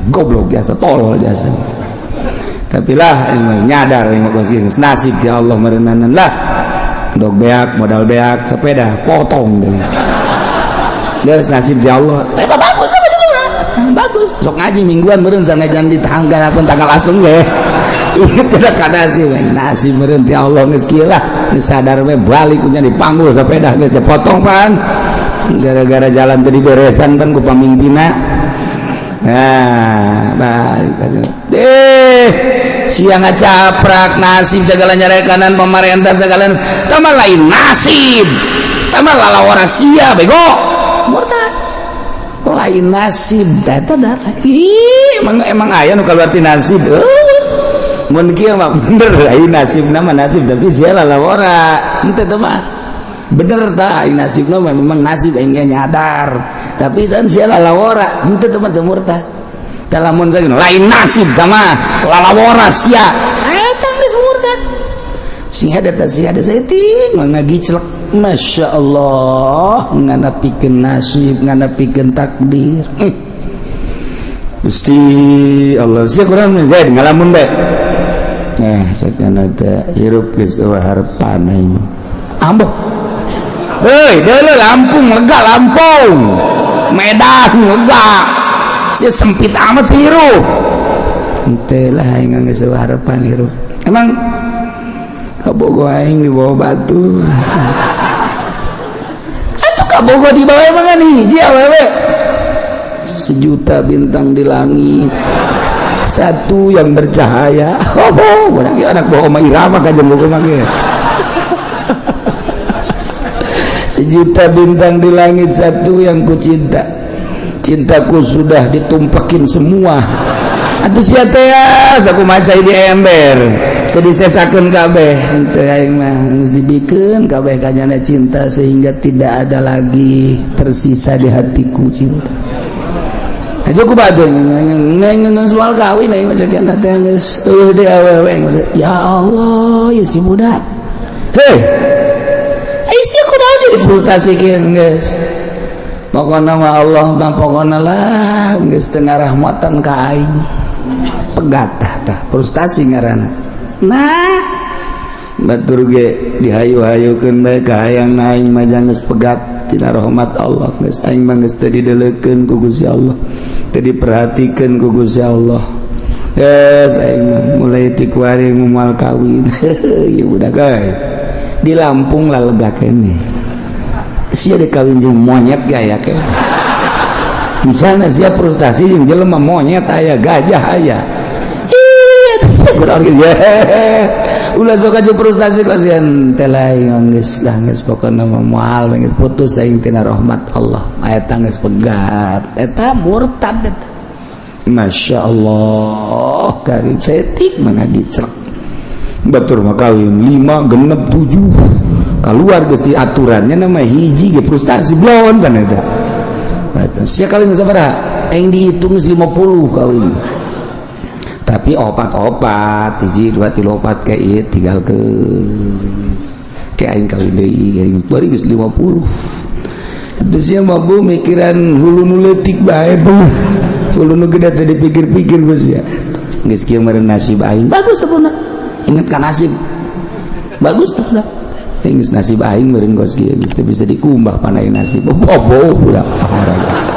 [SPEAKER 2] Goblok jasa tolol jasa. Tapi lah nyadar mah kos nasib di Allah meureunanan lah. Endog beak, modal beak, sepeda potong deh. Geus nasib di Allah.
[SPEAKER 1] Eh bagus sama juga. Bagus.
[SPEAKER 2] Sok ngaji mingguan meureun sanajan di tanggal akun tanggal asem ge. Ieu tidak ka nasib, nasib meureun ti Allah geus kieu lah. Geus sadar we balik kunya dipanggul sepeda geus dipotong pan. Gara-gara jalan tadi beresan pan ku pamimpinna. Nah, balik deh. Siang ngacaprak nasib segala nyarekanan pemerintah segala tambah lain nasib. Tambah lalawara sia bego.
[SPEAKER 1] Murtad. Lain nasib eta darah.
[SPEAKER 2] Ih, emang emang aya nu kaluar ti nasib. Mun kieu mah bener aya nasibna mah nasib tapi sia lalawara.
[SPEAKER 1] Henteu teh mah. Bener tah aya nasibna mah memang nasib aing ge nyadar. Tapi kan sia lalawara, henteu teh mah teu murtad.
[SPEAKER 2] Tah lamun lain nasib tah mah lalawara sia.
[SPEAKER 1] Eta geus murtad. Sing ada teh sing ada saeutik mah ngagiclek. Masya Allah nganapikeun nasib nganapikeun takdir.
[SPEAKER 2] Gusti Allah sia kurang zaid ngalamun bae. Nah sakana teh hirup geus eueuh harepan aing.
[SPEAKER 1] Ambo.
[SPEAKER 2] Heuy, deuleu Lampung lega Lampung. Medan lega. Sia sempit amat sih hirup.
[SPEAKER 1] Henteu lah aing geus eueuh harepan hirup.
[SPEAKER 2] Emang kabogo aing di bawah batu.
[SPEAKER 1] Atuh kabogo di bawah emang kan hiji awewe.
[SPEAKER 2] Sejuta bintang di langit, satu yang bercahaya. Oh, budak anak bawa oma irama kajian buku mah. Sejuta bintang di langit, satu yang ku cinta. Cintaku sudah ditumpakin semua. Atuh sia teh aku maca di ember. Teu disesakeun kabeh.
[SPEAKER 1] Henteu aing mah geus dibikeun kabeh kanyana cinta sehingga tidak ada lagi tersisa di hatiku cinta. Aja ku bade ngan soal kawin aing mah cek teh geus eueuh deui awewe. Ya Allah, ya si budak.
[SPEAKER 2] Hei.
[SPEAKER 1] Ai sia kunaon jadi frustasi kieu geus.
[SPEAKER 2] Pokona mah Allah mah
[SPEAKER 1] pokona lah geus teu ngarahmatan ka aing. Pegat tah frustasi ngaranna. Nah,
[SPEAKER 2] batur ge dihayu-hayukeun bae ka hayang aing mah geus pegat tina rahmat Allah geus aing mah geus teu dideleukeun ku Gusti Allah. Teu diperhatikeun ku Gusti Allah. Geus aing mah mulai ti kuari moal kawin. Ieu budak euy. Di Lampung lah lega keneh. Sia dikawin jeung monyet ge aya keneh. Misalnya sia frustasi jeung jelema monyet aya, gajah aya. Ulah sok aja frustasi kasihan teh lain geus lah geus pokona mah moal geus putus aing tina rahmat Allah. Eta geus pegat.
[SPEAKER 1] Eta murtad eta.
[SPEAKER 2] Masya Allah karim saeutik mah ngagicrek. Batur mah kawin 5 genep 7. Keluar geus di aturannya nama hiji ge frustasi blon kan eta.
[SPEAKER 1] Sia kawin sabaraha? Aing dihitung geus 50 kawin.
[SPEAKER 2] Tapi opat-opat hiji 2 3 4 kayak ieu tinggal ke kayak aing kawin deui aing bari geus 50. Itu sia mah bu mikiran hulu nu leutik bae bu. Hulu nu gede teh dipikir-pikir geus sia. Geus kieu meureun nasib aing.
[SPEAKER 1] Bagus teh budak. Ingat ka nasib. Bagus teh budak.
[SPEAKER 2] Geus nasib aing meureun kos kieu, geus teu bisa dikumbah panai nasib. Bobo budak parah jasa.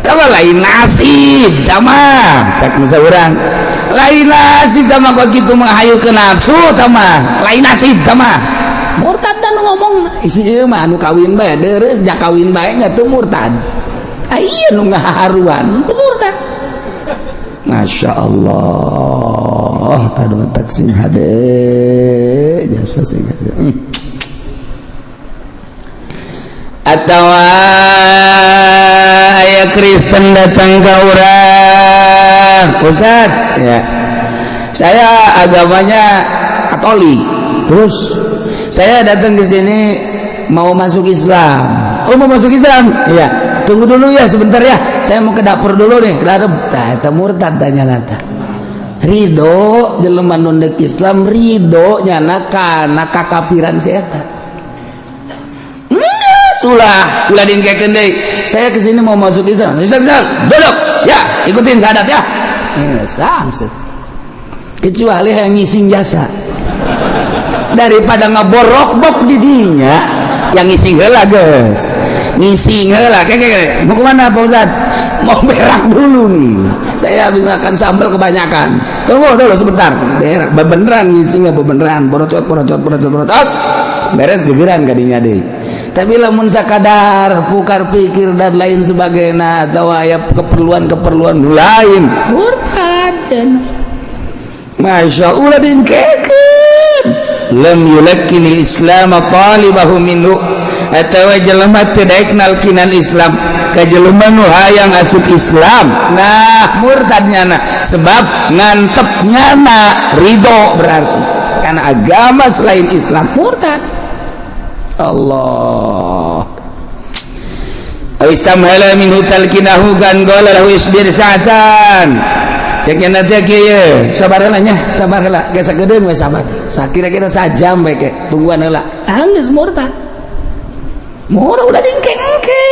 [SPEAKER 2] Tama lain nasib, tama cak musa urang. Lain nasib tama kos kitu mah, hayu ke nafsu tama. Lain nasib tama.
[SPEAKER 1] Murtad dan ngomong.
[SPEAKER 2] Isi ieu mah anu kawin bae deres, jak kawin bae nya teu murtad. Ah, iya nu ngaharuan
[SPEAKER 1] teu murtad.
[SPEAKER 2] Masya Allah, tadi tak sing hade jasa sing hade. Atau aya Kristen datang ke urang, Ustaz, ya saya agamanya Katolik, terus saya datang ke sini mau masuk Islam. Oh, mau masuk Islam? Iya. Tunggu dulu ya sebentar ya, saya mau ke dapur dulu nih, ke dapur. Tah, eta murtad tanya nata. Ridho jelema nu deuk Islam, ridho nyana kana kakafiran si eta. Sulah ulah diengkekeun deui. Saya kesini mau masuk Islam. Islam, Islam. Duduk. Ya, ikutin syahadat ya. Islam. Kecuali yang ngising jasa. Daripada ngaborok-bok di dinya, yang ngising heula geus. Ngising heula. Kayak mau kemana Pak Ustaz? Mau berak dulu nih. Saya habis makan sambal kebanyakan. Tunggu dulu sebentar. Berak, beneran ngisingnya beneran. Borocot, borocot, borocot, borocot. Beres gegeran kadinya deh.
[SPEAKER 1] Tapi lamun sakadar pukar pikir dan lain sebagainya atau aya keperluan-keperluan
[SPEAKER 2] lain,
[SPEAKER 1] murtad.
[SPEAKER 2] Masya Allah, diengkekeun. Lam yulakkinil Islam talibahu minhu, atawa jelema teu daek nalkinan Islam ka jelema nu hayang asup Islam. Nah, murtad nyana, sebab ngantep nyana ridho berarti karena agama selain Islam
[SPEAKER 1] murtad.
[SPEAKER 2] Allah. Aw istamhala minhu talkinahu kan qala lahu isbir sa'atan. Cek nya teh kieu,
[SPEAKER 1] sabar heula nya, sabar heula, geus sagedeung we sabar. Sakira-kira sajam bae ke, tungguan heula. Ah, geus murtad. Murtad udah diengke-engke.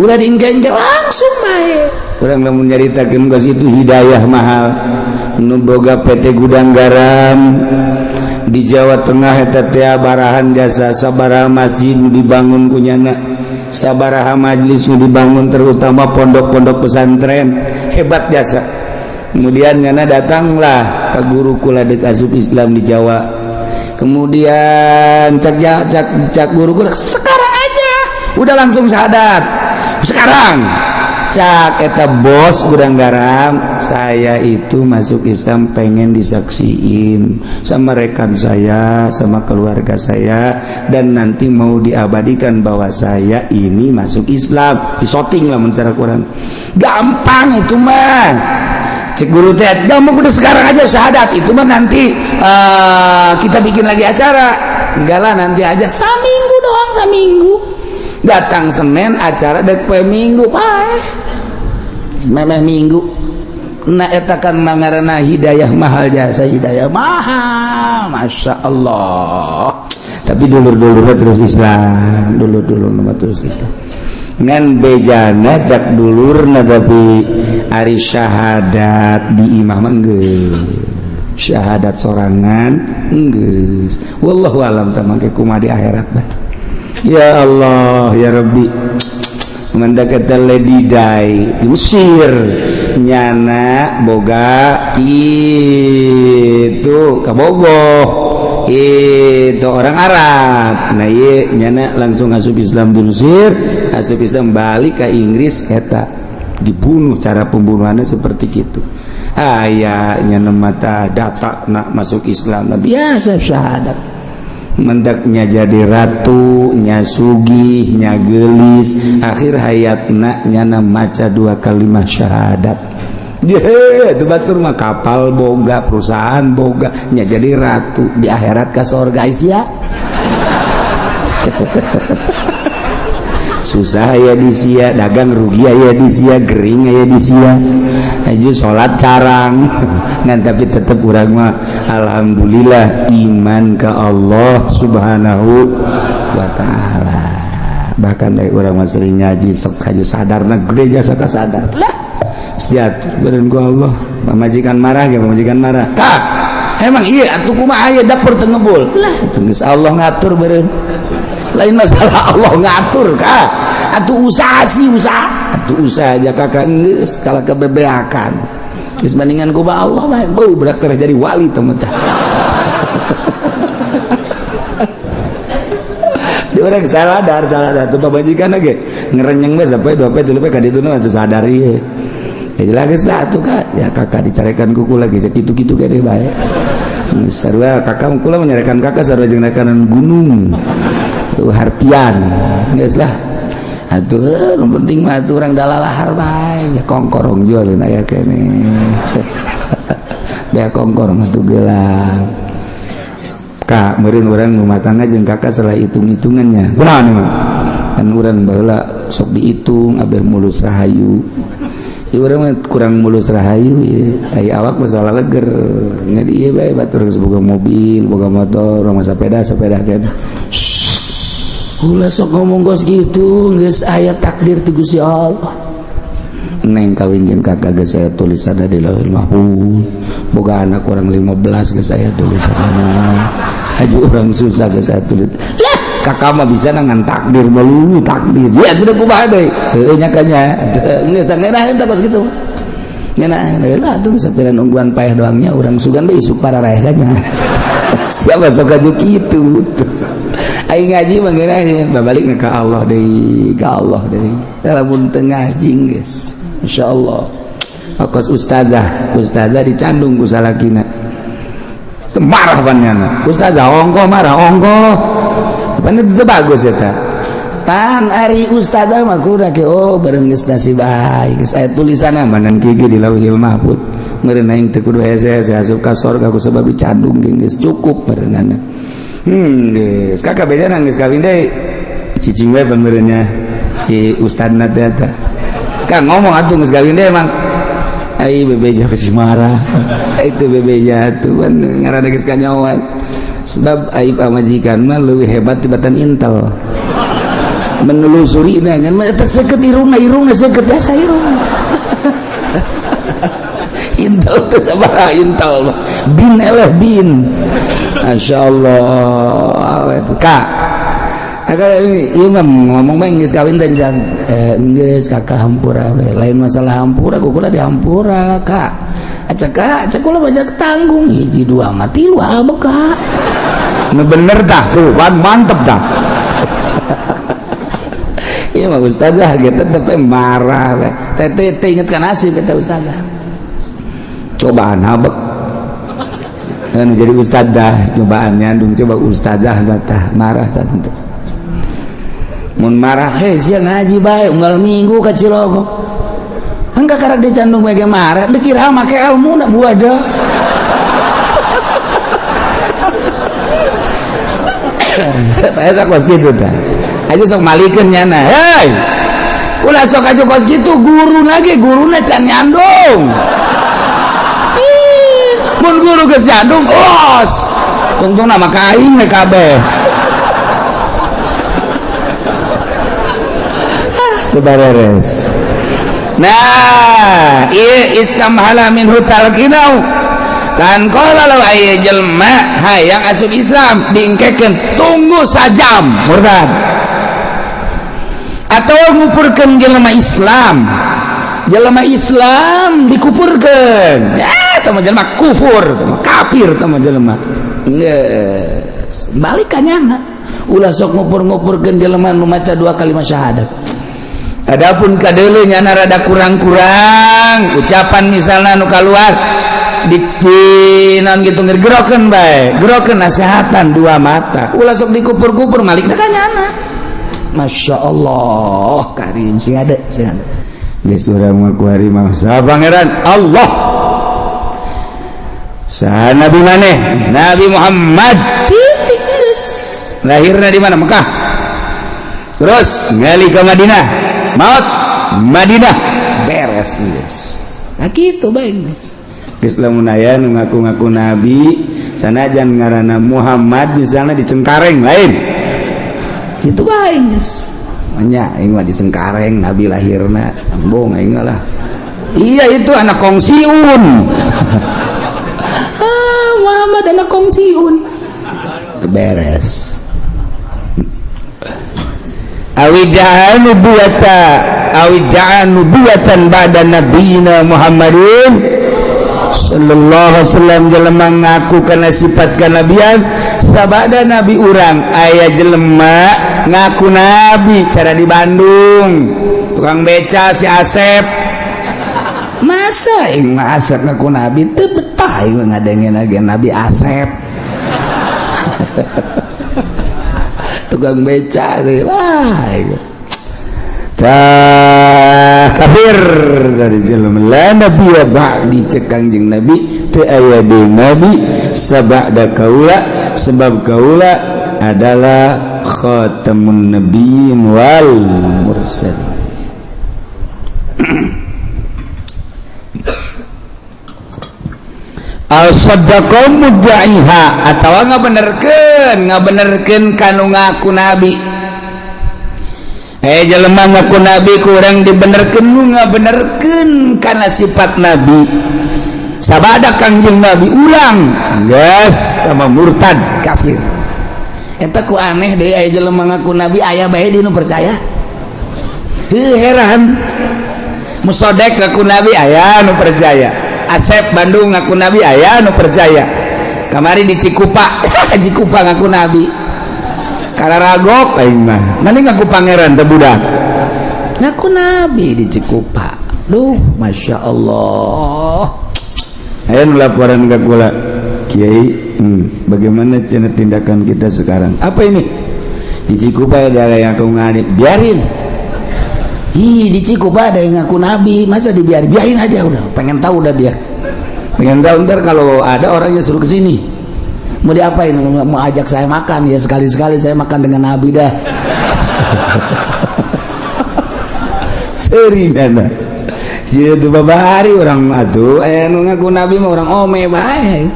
[SPEAKER 1] Udah diengke-engke langsung bae.
[SPEAKER 2] Urang lamun nyaritakeun geus itu hidayah mahal. Nu boga PT Gudang Garam di Jawa Tengah eta teh barahan jasa, sabaraha masjid nu dibangun ku nyana, sabaraha majlis nu dibangun, terutama pondok-pondok pesantren, hebat jasa. Kemudian nyana datanglah ke guru kula deuk asup Islam di Jawa. Kemudian cak cak cak guru kula,
[SPEAKER 1] sekarang aja
[SPEAKER 2] udah langsung syahadat sekarang. Cak eta bos Gudang Garam, saya itu masuk Islam pengen disaksiin sama rekan saya, sama keluarga saya, dan nanti mau diabadikan bahwa saya ini masuk Islam, disoting lah secara kurang gampang itu mah. Cek guru teh, gampang, udah sekarang aja syahadat, itu mah nanti kita bikin lagi acara. Enggak lah, nanti aja.
[SPEAKER 1] Saminggu doang, saminggu.
[SPEAKER 2] Datang Senin, acara dek poe Minggu,
[SPEAKER 1] pak memeh Minggu.
[SPEAKER 2] Nah, eta kan mangarana hidayah mahal jasa, hidayah mahal, masya Allah. Tapi dulur-dulur terus Islam, dulur-dulur nama terus Islam, ngan bejana cak dulurna, tapi ari syahadat di imah mah geus syahadat sorangan geus. Wallahu alam tah mangke kumaha di akhirat bah. Ya Allah ya Rabbi. Mendekatan Lady Di di Mesir, nyana boga itu kabogoh itu orang Arab. Nah, iya nyana langsung asup Islam di Mesir, asup Islam, balik ke Inggris, eta dibunuh, cara pembunuhannya seperti gitu. Aya nyana mata data nak masuk Islam, nah, biasa syahadat, mendaknya jadi ratu nya, sugih nya, gelis. Akhir hayatna nyana maca dua kalimat syahadat. Itu batur mah kapal boga, perusahaan boga nya, jadi ratu.
[SPEAKER 1] Di akhirat ke surga sia.
[SPEAKER 2] Susah ya di sia, dagang rugi ya di sia, gering ya di sia aja, salat carang. Ngan tapi tetep urang mah alhamdulillah iman ke Allah Subhanahu wa Ta'ala. Bahkan dari urang mah sering ngaji, sok haju sadar na gede jasa ka sadar lah. Diatur badan ku Allah. Pamajikan marah ya, pamajikan marah, kak. Emang iya atuh kumaha aya dapur teu ngebul. Lah geus Allah ngatur beureun. Lain masalah Allah ngatur ka. Atuh usaha sih usaha. Atuh usaha aja kakak geus kalah kebebeakan. Geus bandingan ku Allah bae bau berak jadi wali teman teh. Di orang saladar tuh pamajikan ge ngerenyeng we sampai 2 poe 3 poe ka ditu mah teu sadar ieu. Ya jelas lah atuh Kak. Ya kakak dicarekan kuku lagi kitu-kitu kene bae. Sarua kakak kula menyarekan kakak sarua jeung nekanan gunung. Tuh hartian. Geus lah. Atuh nu penting mah atuh urang dalalahar bae. Ya kongkorong jualin aya kene. Bea kongkorong atuh gelang. Kak, meureun urang rumah tangga jeung kakak salah hitung-hitungannya. Kunaon nih mah? Kan urang baheula sok dihitung abeh mulus rahayu. Ieu urang mah kurang mulus rahayu ieu. Ai awak mah salah leger. Nya ieu bae batur geus boga mobil, boga motor, urang mah sepeda kan.
[SPEAKER 1] Ulah sok ngomong gos gitu, geus aya takdir ti Gusti Allah.
[SPEAKER 2] Neng kawin jeung kakak geus aya tulisanna di Lauhul Mahfuz. Boga anak kurang 15 geus aya tulisanna. Haji orang susah geus aya tulis. Lah, kakak mah bisa ngan takdir melulu takdir. Ya kudu kumaha deui? Heueuh nya kanya.
[SPEAKER 1] Geus tah ngeunaheun tah kos kitu. Ngeunaheun lah atuh sapiran ungguan paeh doangnya urang sugan deui isuk pararaeh kanya.
[SPEAKER 2] Siapa sok aju kitu tuh. Aing ngaji mah ngeunaheun babalikna ka Allah deui, ka Allah deui.
[SPEAKER 1] Lamun teu ngaji geus.
[SPEAKER 2] Insyaallah. Akos ustazah, ustazah dicandung ku salakina. Marah panjana. Ustazah ongko marah ongko. Pan itu bagus eta.
[SPEAKER 1] Pan ari ustazah mah kudu ke oh bareng geus nasib bae geus aya tulisanna
[SPEAKER 2] manan kieu di Lauhil Mahfuz. Meureun aing teu kudu hese-hese asup ka sorga ku sebab dicandung geus cukup meureunana. Geus kakak beda geus kawin deui. Cicing we pameureunnya si ustadna teh eta. Kang ngomong atuh geus kawin deui emang. Ai bebeja pasti marah. Itu bebeja tuh kan ngaranna geus kanyawan. Sebab ai pamajikan mah leuwih hebat tibatan intel. Menelusuri na ngan mah eta seukeut irungna irungna seukeut asa irungna. Intel teh sabaraha intel mah. Bin eleh bin. Masyaallah kak.
[SPEAKER 1] Kakak ieu mah ngomong mah geus kawin teh can geus kakak hampura we. Lain masalah hampura kukula dihampura kak. Acak kak, acak kula banyak tanggung hiji dua mah tilu abek kak.
[SPEAKER 2] Nu bener tah tuh, pan mantep tah. Ieu mah ustazah ge tetep marah we.
[SPEAKER 1] Teh teh inget ka nasib eta ustazah.
[SPEAKER 2] Cobaan abek. Kan jadi ustazah cobaan nyandung coba ustazah tah marah tah tentu.
[SPEAKER 1] Mun marah heh sia ngaji bae unggal minggu ka Cilogo. Engka karek dicandung bae ge marah, dikira make ilmu na buada.
[SPEAKER 2] Eta kos kitu tah. Aja sok malikeun nyana. Hei.
[SPEAKER 1] Ulah sok aju kos kitu guruna ge guruna can nyandung. Mun guru geus nyandung los.
[SPEAKER 2] Tungtungna mah ka aing we kabeh. Beres. Nah, ieu istamhala minhu talqinau. Kan qala law aya jelema hayang asup Islam diengkekeun tunggu sajam murtad. Atau ngupurkeun jelema Islam. Jelema Islam dikupurkeun. Ya, tah mah jelema kufur, tah mah kafir tah mah jelema.
[SPEAKER 1] Geus, balik ka nyana. Ulah sok ngupur-ngupurkeun jelema nu maca dua kalimat syahadat.
[SPEAKER 2] Adapun kadeuleu nyana rada kurang-kurang ucapan misalna nu kaluar di naon kitu gerokeun bae, gerokeun nasehatan dua mata. Ulah sok dikupur-kupur malikna
[SPEAKER 1] ka nyana. Masya Allah, karim sing ada, sing ada.
[SPEAKER 2] Geus urang mah ku hari mah saha pangeran Allah. Saha nabi maneh? Nabi Muhammad.
[SPEAKER 1] Titik geus.
[SPEAKER 2] Lahirna di mana? Mekah. Terus ngali ke Madinah. Maut Madinah beres geus.
[SPEAKER 1] Nah kitu bae geus.
[SPEAKER 2] Geus lamun aya nu ngaku-ngaku nabi sanajan ngaranna Muhammad misalnya di Cengkareng lain.
[SPEAKER 1] Kitu bae geus.
[SPEAKER 2] Nya aing mah di Cengkareng nabi lahirna. Embung aing lah. Iya itu anak kongsiun.
[SPEAKER 1] Ah Muhammad dana kongsiun beres.
[SPEAKER 2] Awidaan nubuwata awidaan nubuwatan ba'da nabiyina Muhammadin sallallahu alaihi wasallam. Jelema ngaku kana sifat kanabian sabada nabi urang. Aya jelema ngaku nabi cara di Bandung, tukang beca si Asep.
[SPEAKER 1] Masa aing mah Asep ngaku nabi? Teu betah aing ngadengin lagi Nabi Asep. Tukang beca lah.
[SPEAKER 2] Tah kafir dari jelema. La nabiyya ba'di, cek Kangjeng Nabi, teu aya deui nabi sabada kaula, sebab kaula adalah khatamun nabiyyin wal mursalin. Al-saddaqo mudda'iha atawa ngabenerkeun kanu ngaku nabi. Jelema ngaku nabi kurang dibenerkeun nu ngabenerkeun kana sifat nabi. Sabada Kangjeng Nabi urang geus sama murtad kafir.
[SPEAKER 1] Eta ku aneh deui aya jelema ngaku nabi aya bae di nu percaya. Heuh heran.
[SPEAKER 2] Musodek ngaku nabi aya nu percaya. Asep Bandung ngaku nabi aya nu percaya. Kamari di Cikupa, Cikupa ngaku nabi. Kararagok aing mah. Mending ngaku pangeran teh budak.
[SPEAKER 1] Ngaku nabi di Cikupa. Duh, Masya Allah.
[SPEAKER 2] Aya nu laporan ka kula, Kiai, bagaimana cenah tindakan kita sekarang? Apa ini? Di Cikupa ada yang ngaku nabi, biarin.
[SPEAKER 1] Ih, di Cikupa ada yang ngaku nabi, masa dibiarin? Biarin aja udah. Pengen tahu udah dia.
[SPEAKER 2] Pengen tahu ntar kalau ada orangnya suruh ke sini.
[SPEAKER 1] Mau diapain? Mau ajak saya makan ya, sekali-sekali saya makan dengan nabi dah.
[SPEAKER 2] Sering ana. Si itu babari orang atuh aya nu ngaku nabi mah orang
[SPEAKER 1] ome bae.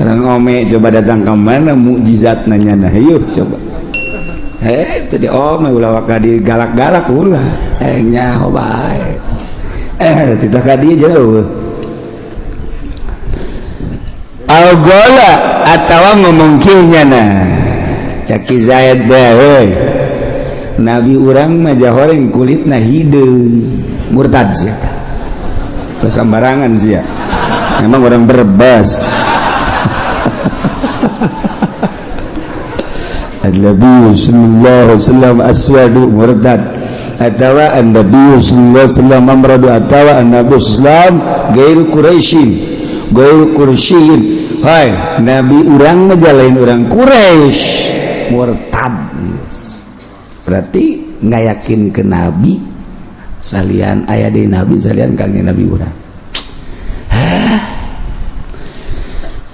[SPEAKER 2] Orang ome coba datang ke mana mukjizat nanya nah yuk coba. Tadi ome ulah waka digalak-galak ulah. Nyaho bae. Kita ka dieu jauh. Al-gola atawa ngomongkinya nah. Caki Zaid deh heuy. Nabi urang mah jahoreng kulitna hideung. Murtad sia tah. Ulah sambarangan sia. Memang orang Brebes. An-Nabi sallallahu alaihi wasallam aswadu murtad atawa an-Nabi sallallahu alaihi wasallam amradu atawa an-Nabi sallallahu gairu Quraisyin gairu Quraisyin. Hai, nabi urang mah lain urang Quraisy,
[SPEAKER 1] murtad. Yes. Berarti nggak yakin ke nabi salian aya di nabi salian kangjeng nabi urang.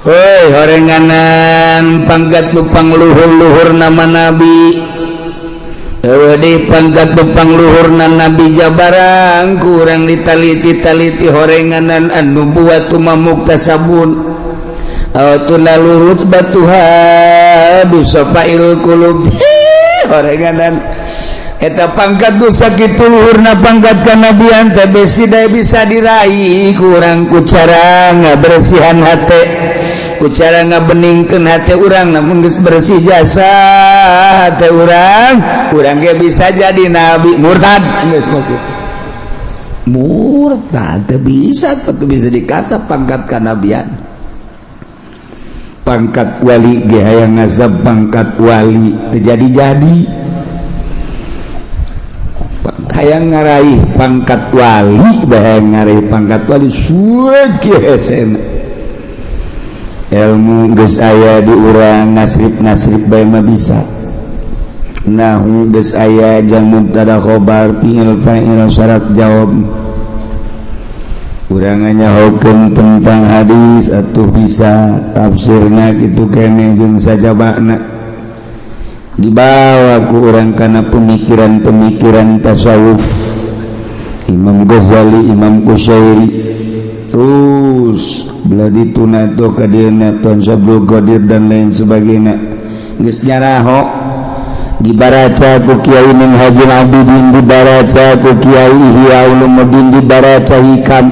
[SPEAKER 2] Hoi horenganan pangkat lupang luhur-luhur nama nabi. Eueuh deui pangkat lupang luhurna nabi jabarang kurang ditaliti-taliti horenganan anu buat muktasabun. Aw tunalu rutbatuha bisafail qulub. Horenganan eta pangkat nu sakitu luhurna pangkat kanabian teh besi bisa diraih kurang ku cara ngabersihan hate, ku cara ngabeningkeun hate urang. Namun geus bersih jasa hate urang, urang ge bisa jadi nabi. Murtad geus kos kitu.
[SPEAKER 1] Murtad teu bisa, teu bisa dikasap pangkat kanabian.
[SPEAKER 2] Pangkat wali ge hayang ngazab pangkat wali teu jadi-jadi. Hayang ngaraih pangkat wali, hayang ngaraih pangkat wali suwe hesena. Ilmu geus aya di urang, nasrib-nasrib bae mah bisa. Nahu geus aya jang mubtada khobar fi'il fa'il syarat jawab. Urang nyahokeun tentang hadis atuh bisa tafsirna kitu keneh jeung sajabana. Dibawa ku urang kana pemikiran-pemikiran tasawuf Imam Ghazali, Imam Qusyairi, terus belah dituna tuh ka dieuna Tuan Syabdul Qadir dan lain sebagainya. Geus nyaraho dibaraca ku Kiai Minhajul Abidin, dibaraca ku Kiai Ihya Ulumuddin, dibaraca Hikam.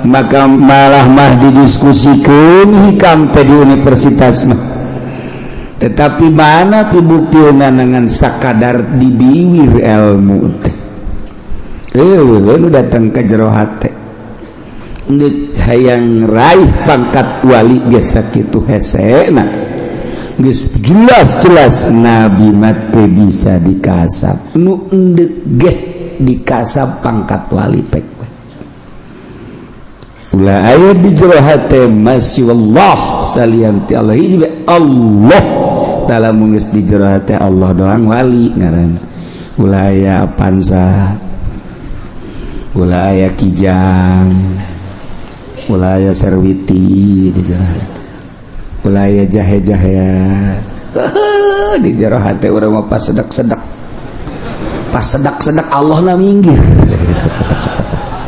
[SPEAKER 2] Maka malah mah didiskusikan hikam teh di universitas mah. Tetapi mana pibuktiana dengan sakadar dibiwir ilmu teh? Nu datang ke jero hate. Ngeuk hayang raih pangkat wali ge sakitu hesena. Geus jelas-jelas nabi mah teu bisa dikasab. Nu endek ge dikasab pangkat wali pek. Ulah aya di jero hate masih Allah salian ti Allah, hiji Allah. Dalam geus di jero hate Allah doang, wali ngaranna. Ulah aya Avanza, ulah aya Kijang, ulah aya Serwiti di jero hate, ulah aya jahe-jahea di jero hate urang mah. Pas sedak-sedak, pas sedak-sedak, Allah na minggir,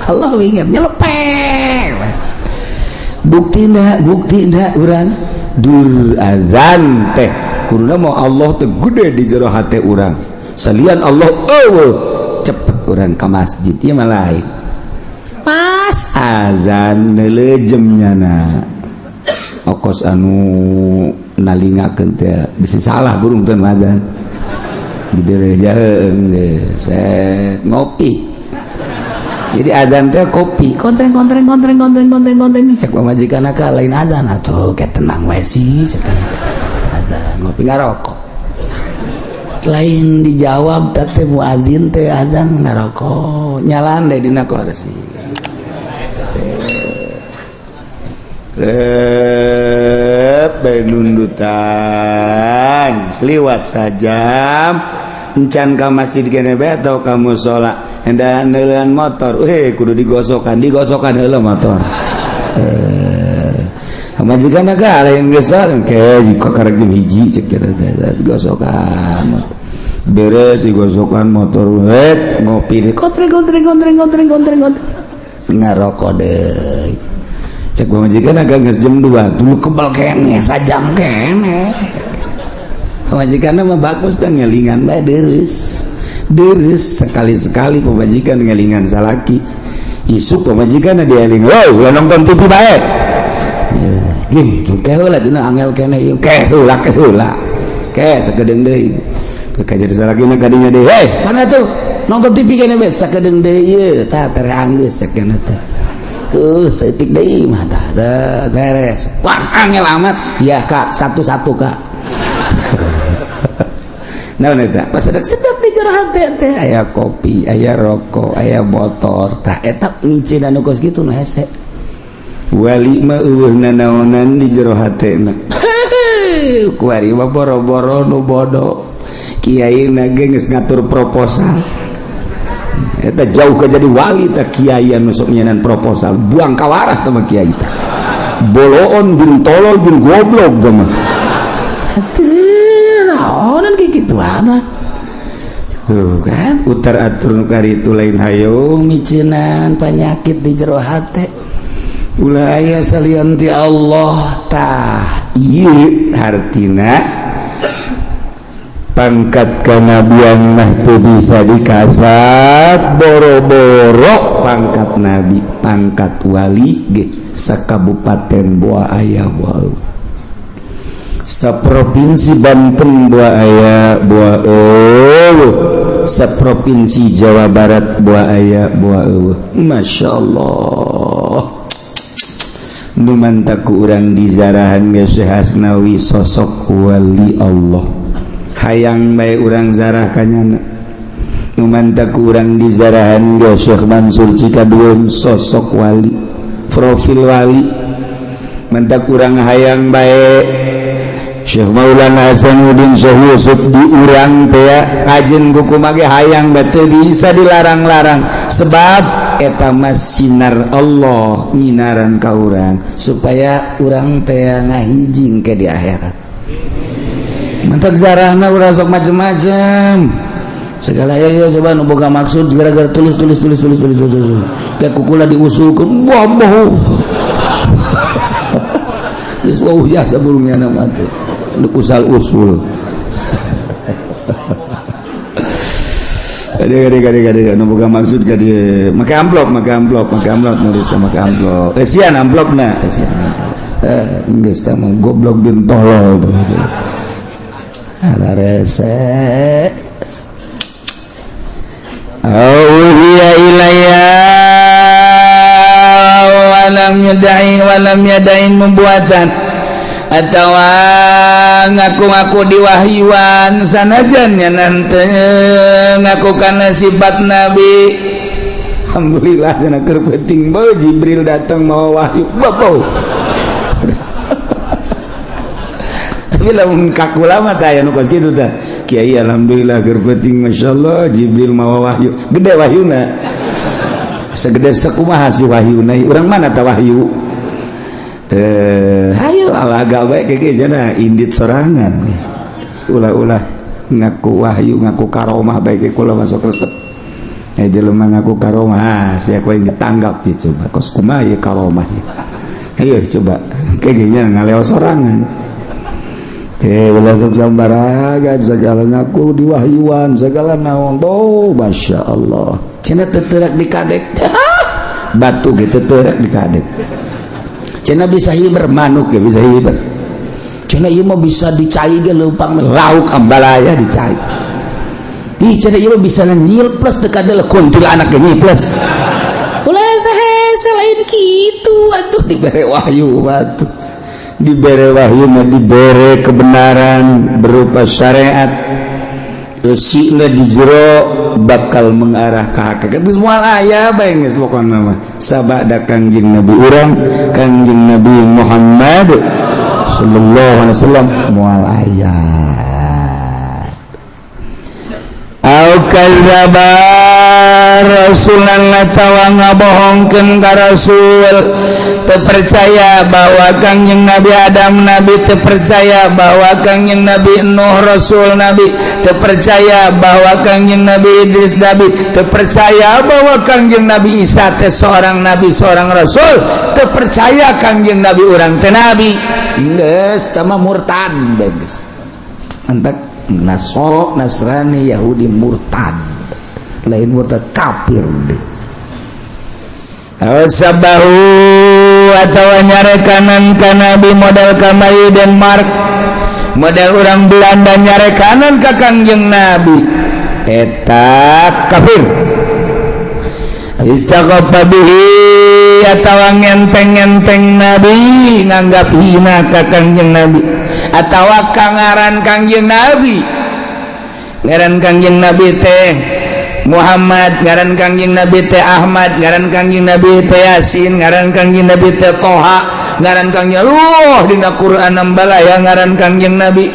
[SPEAKER 2] Allah minggir nyelepeng. Bukti ndak? Bukti ndak urang dur azan teh kuduna mau Allah teh gede di jero hate urang, salian Allah eueuh, cepet urang ke masjid. Ieu mah lain, pas azan neuleujem na okos anu nalingakeun teh bisa salah burung teh azan di jaheung set ngopi. Jadi azan teh kopi kontreng kontreng kontreng kontreng kontreng kontreng. Cek pamajikan ka lain azan atuh, kayak tenang we sih. Cek azan ngopi ngarokok, lain dijawab teh muazin teh azan ngarokok, nyalan deh dina kursi. Rep nundutan liwat sajam encan ka masjid kene bae atau ka musola, hendak neuleun motor, eh kudu digosokan, digosokan heula motor. Majikan ka lain geus ke jika karek jam 1, cek kira digosokan motor. Beres digosokan motor, wet ngopi deh, kontreng kontreng kontreng kontreng kontreng kontreng, ngarokok deh. Cek pamajikan agak geus jam 2 dulu, kebal kene sajam kene. Pamajikan mah bagus dan ngelingan bae, deres deres. Sekali-sekali pamajikan ngelingan salaki, isuk pamajikan dieling, "Wow, ulah nonton TV bae." Gitu ke heula dina angel kene ieu, ke heula, ke heula, ke sakedeung deui ke jadi salakina kadinya deui, "Hei, mana tuh nonton TV kene bae." Sakedeung deui ieu tah tere anggeus sakena teh. Tuh saeutik deui mah tah beres. Wah, angel amat ya, Kak, satu-satu, Kak. Nah, eta pas sedap di jero hate teh aya kopi, aya rokok, aya motor. Tah eta ngicin anu kos kitu nu hese. Wali mah eueuh nanaonan di jero hatena. Kuari mah boro-boro nu bodoh. Kiai na ge geus ngatur proposal. Eta jauh ke jadi wali tah kiai anu sok nyenan proposal. Buang kawarah teh mah kiai teh. Boloon bin tolol bin goblok teh mah. Atuh naonan kayak gituan. Tuh kan utar atur nu itu lain hayo miceunan penyakit di jero hate. Ulah aya salian ti Allah. Tah ieu hartina pangkat kenabian mah teu bisa dikasab, boro-boro pangkat nabi, pangkat wali ge sakabupaten boa aya, boa saprovinsi Banten boa aya, boa eueuh saprovinsi Jawa Barat boa aya, boa eueuh. Masya Allah, nu mantak ku urang dizarahan ge Syekh Hasnawi sosok wali Allah, hayang bae urang zarah kanyana. Nu mantak ku urang dizarahan ge Syekh Mansur Cikadueun sosok wali, profil wali. Mantak urang hayang bae Syekh Maulana Hasanuddin, Syekh Yusuf di urang teh kajen kuku mage hayang bate bisa dilarang-larang, sebab eta mah sinar Allah nyinaran ka urang supaya urang teh ngahijing ke di akhirat. Mantak zarahna urang sok macem-macem segala ya, ya coba nu boga maksud gara-gara tulis tulis tulis tulis tulis tulis tulis kayak kukula diusulkeun, wah boh geus wauh jasa burungnya nama tuh usal usul. Kade kade kade kade nu boga maksud ka dieu. Make amplop, make amplop, make amplop, nulis make amplop. Eusian amplopna, eusian. Eh, geus tah mah goblok bin tolol. Ala rese. Auhiya ilayya walam yada'in walam yada'in membuatan atau ngaku-ngaku diwahyuan sanajan ya nanti ngaku karena sifat nabi. Alhamdulillah cenah keur penting bau Jibril datang mau wahyu bau. Tapi lamun kaku lama tah aya nu kos kitu tah. Kiai alhamdulillah keur penting masyaallah Jibril mawa wahyu. Gede wahyuna. Segede sakumaha si wahyuna? Urang mana tah wahyu? Teh hayu alaga bae keke jana indit sorangan. Ulah-ulah ngaku wahyu ngaku karomah bae ke kula masuk resep. Eh jelema ngaku karomah, sia kowe ditanggap ya coba. Kos kumaha ieu karomah? Ayo coba keke nya ngaleo sorangan. Teh ulah sok sambaragan segala ngaku diwahyuan segala naon. Oh, Masya Allah. Cenah teu di kadek. Batu ge teu di kadek. Cenah bisa hiber manuk ge bisa hiber. Cenah ieu mah bisa dicai ge leumpang lauk ambalaya dicai. Ih cenah ieu mah bisa nyil plus teu kadel kuntilanak ge nyil plus. Ulah sahese lain kitu atuh dibere wahyu batu. Dibere wahyu mah dibere kebenaran berupa syariat. Eusina di jero bakal mengarah ke hakikat. Geus moal aya bae geus pokona mah. Sabada Kangjeng Nabi urang, Kangjeng Nabi Muhammad sallallahu alaihi wasallam moal aya. Au kadzdzaba rasulan atawa ngabohongkeun ka rasul. Terpercaya bahwa Kangjeng Nabi Adam nabi, terpercaya bahwa Kangjeng Nabi Nuh rasul nabi, terpercaya bahwa Kangjeng Nabi Idris nabi, terpercaya bahwa Kangjeng Nabi Isa teh seorang nabi seorang rasul, terpercaya Kangjeng Nabi urang teh nabi. Geus tah mah murtad geus. Antak Nasoro, Nasrani, Yahudi murtad. Lain murtad kafir geus. Sabahu atau nyarekanan ka nabi model kamari Denmark, model orang Belanda nyarekanan ka Kangjeng Nabi, eta kafir. Istaqaffa bihi atawa ngenteng-ngenteng nabi, nganggap hina ka Kangjeng Nabi atawa kangaran Kangjeng Nabi. Ngaran Kangjeng Nabi teh Muhammad, ngaran Kangjeng Nabi teh Ahmad, ngaran Kangjeng Nabi teh Yasin, ngaran Kangjeng Nabi teh Toha, ngaran Kangjeng Luh dina Quran nambalaya ngaran Kangjeng Nabi.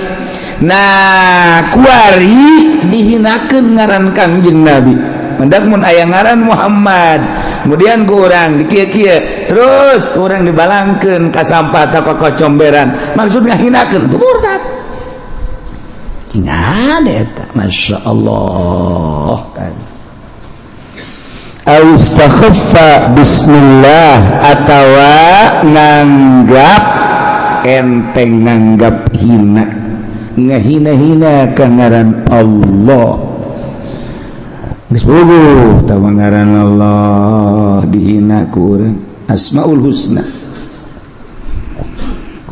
[SPEAKER 2] Nah, kuari dihinakeun ngaran Kangjeng Nabi. Mendak mun aya ngaran Muhammad, kemudian ku urang dikieu-kieu, terus urang dibalangkeun ka sampah atau ka kocomberan, maksud ngahinakeun itu murtad. Ada eta, Masya Allah kan. Awistakhaffa bismillah atawa nganggap enteng, nganggap hina, ngahina-hina ka ngaran Allah. Geus puguh tawa ngaran Allah dihina ku urang. Asmaul Husna.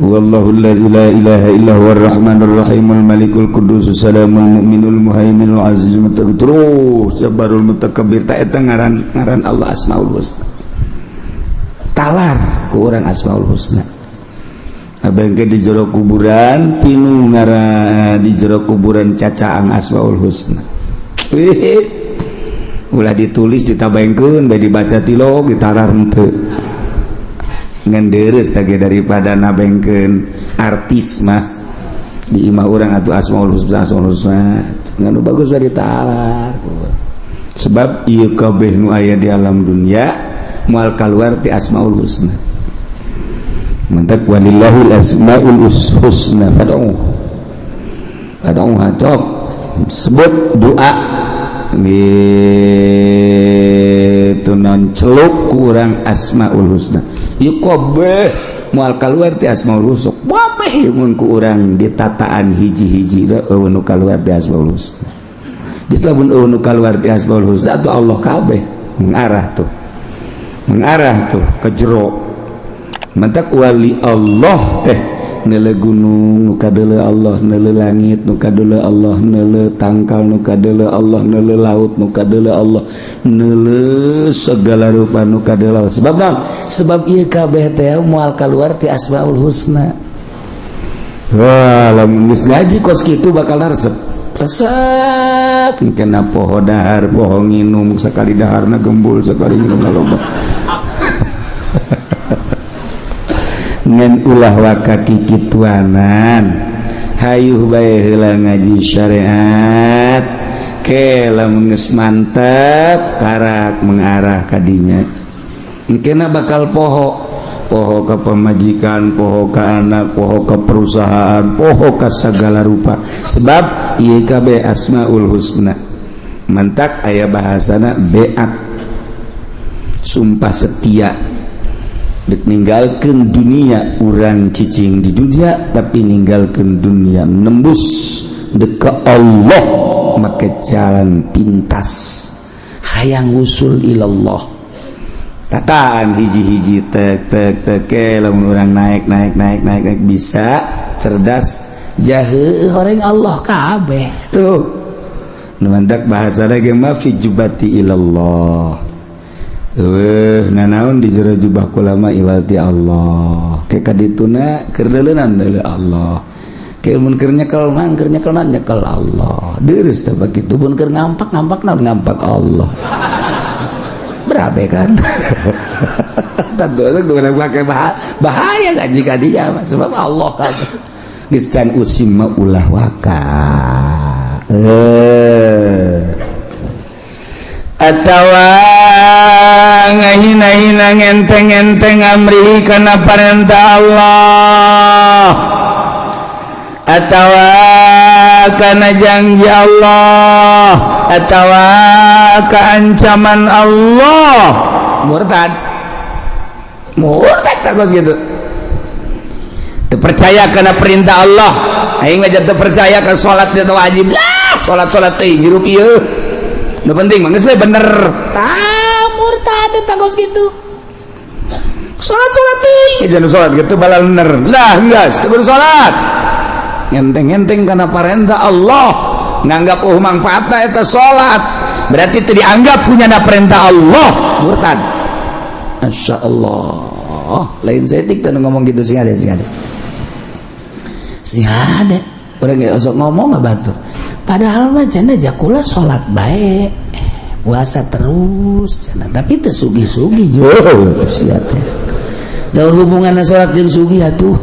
[SPEAKER 2] Wallahu alladzi la ilaha illa huwar rahmanur rahimul malikul quddus salamul mu'minul muhaiminul azizul mutakabbir terus jabbarul mutakabbir ta eta ngaran ngaran Allah Asmaul Husna. Talar ku urang Asmaul Husna. Abengke di jero kuburan pinu ngaran di jero kuburan cacaang Asmaul Husna. Wih. Ulah ditulis ditabaengkeun bae dibaca tilok ditarar henteu. Ngan deres tage daripada nabengkeun artis mah di imah urang atuh Asmaul Husna Asmaul Husna ngan bagus bae ditalar. Sebab ieu kabeh nu aya di alam dunia moal kaluar ti Asmaul Husna. Mantak walillahil asmaul husna fad'u. Fad'u hatok sebut doa gitu non celuk kurang Asmaul Husna. Ieu kabeh moal kaluar ti Asmaul Husna. Kabeh mun ku urang ditataan hiji-hiji eueuh nu kaluar ti Asmaul Husna. Geus lamun eueuh nu kaluar ti Asmaul Husna atuh Allah kabeh mengarah tuh. Mengarah tuh ke jero. Mantak wali Allah teh neuleu gunung nu kadeuleu Allah, neuleu langit nu kadeuleu Allah, neuleu tangkal nu kadeuleu Allah, neuleu laut nu kadeuleu Allah, neuleu segala rupa nu kadeuleu Allah. Sebab naon?
[SPEAKER 1] Sebab ieu kabeh teh moal kaluar ti Asmaul Husna.
[SPEAKER 2] Wah, lamun geus ngaji kos kitu bakal resep.
[SPEAKER 1] Resep.
[SPEAKER 2] Kena poho dahar, poho nginum, sekali daharna gembul, sekali nginum loba. Ngan ulah waka kikituanan. Hayuh bae heula ngaji syariat. Ke lamun geus mantep karak mengarah kadinya. Engkena bakal poho. Poho ka pamajikan, poho ka anak, poho ka perusahaan, poho ka segala rupa. Sebab ieu kabeh Asmaul Husna. Mantak aya bahasana beat. Sumpah setia. Dek ninggalkeun dunia urang cicing di dunia tapi ninggalkeun dunia nembus dek ka Allah make jalan pintas
[SPEAKER 1] hayang usul ilallah.
[SPEAKER 2] Tataan hiji-hiji tek tek tek ke lamun urang naik naik naik naik naik bisa cerdas
[SPEAKER 1] jahe horeng Allah kabeh
[SPEAKER 2] tuh. Nu mantak bahasana ge mah fi jubati ilallah. Eueuh nanaon di jero jubah kula mah iwal ti Allah. Ke kadituna keur deuleunan deuleu Allah. Ke mun keur nyekel mah keur nyekel nyekel Allah. Deurus teh bakitu
[SPEAKER 1] mun keur ngampak ngampak naon ngampak Allah.
[SPEAKER 2] Berabe kan? Tentu itu pakai bahaya ngaji ka dia sebab Allah kan. Geus can usim mah ulah waka. Atawa ngahina-hina ngenteng-ngenteng amri kana parentah Allah. Atawa kana janji Allah, atawa keancaman Allah. Murtad. Murtad tak kos gitu. Terpercaya karena perintah Allah. Aing mah teu percaya ka salat teh wajib. Lah, salat-salat teh hirup ieu. Nu penting mah geus we bener.
[SPEAKER 1] Tah murtad teh kos gitu. Salat-salat teh
[SPEAKER 2] jangan salat gitu balal bener. Lah geus teu kudu salat.
[SPEAKER 1] Ngenteng-ngenteng karena perintah Allah,
[SPEAKER 2] nganggap oh manfaatna eta salat, berarti teu dianggap punya na perintah Allah, murtad.
[SPEAKER 1] Masya Allah, lain setik teh ngomong gitu sing ada sing ada. Sing ada. Urang ge osok ngomong nggak batur. Padahal mah cenah jakula salat bae, puasa terus cenah, tapi teu sugih-sugih jeuh sia teh. Daun hubunganna salat jeung sugih atuh.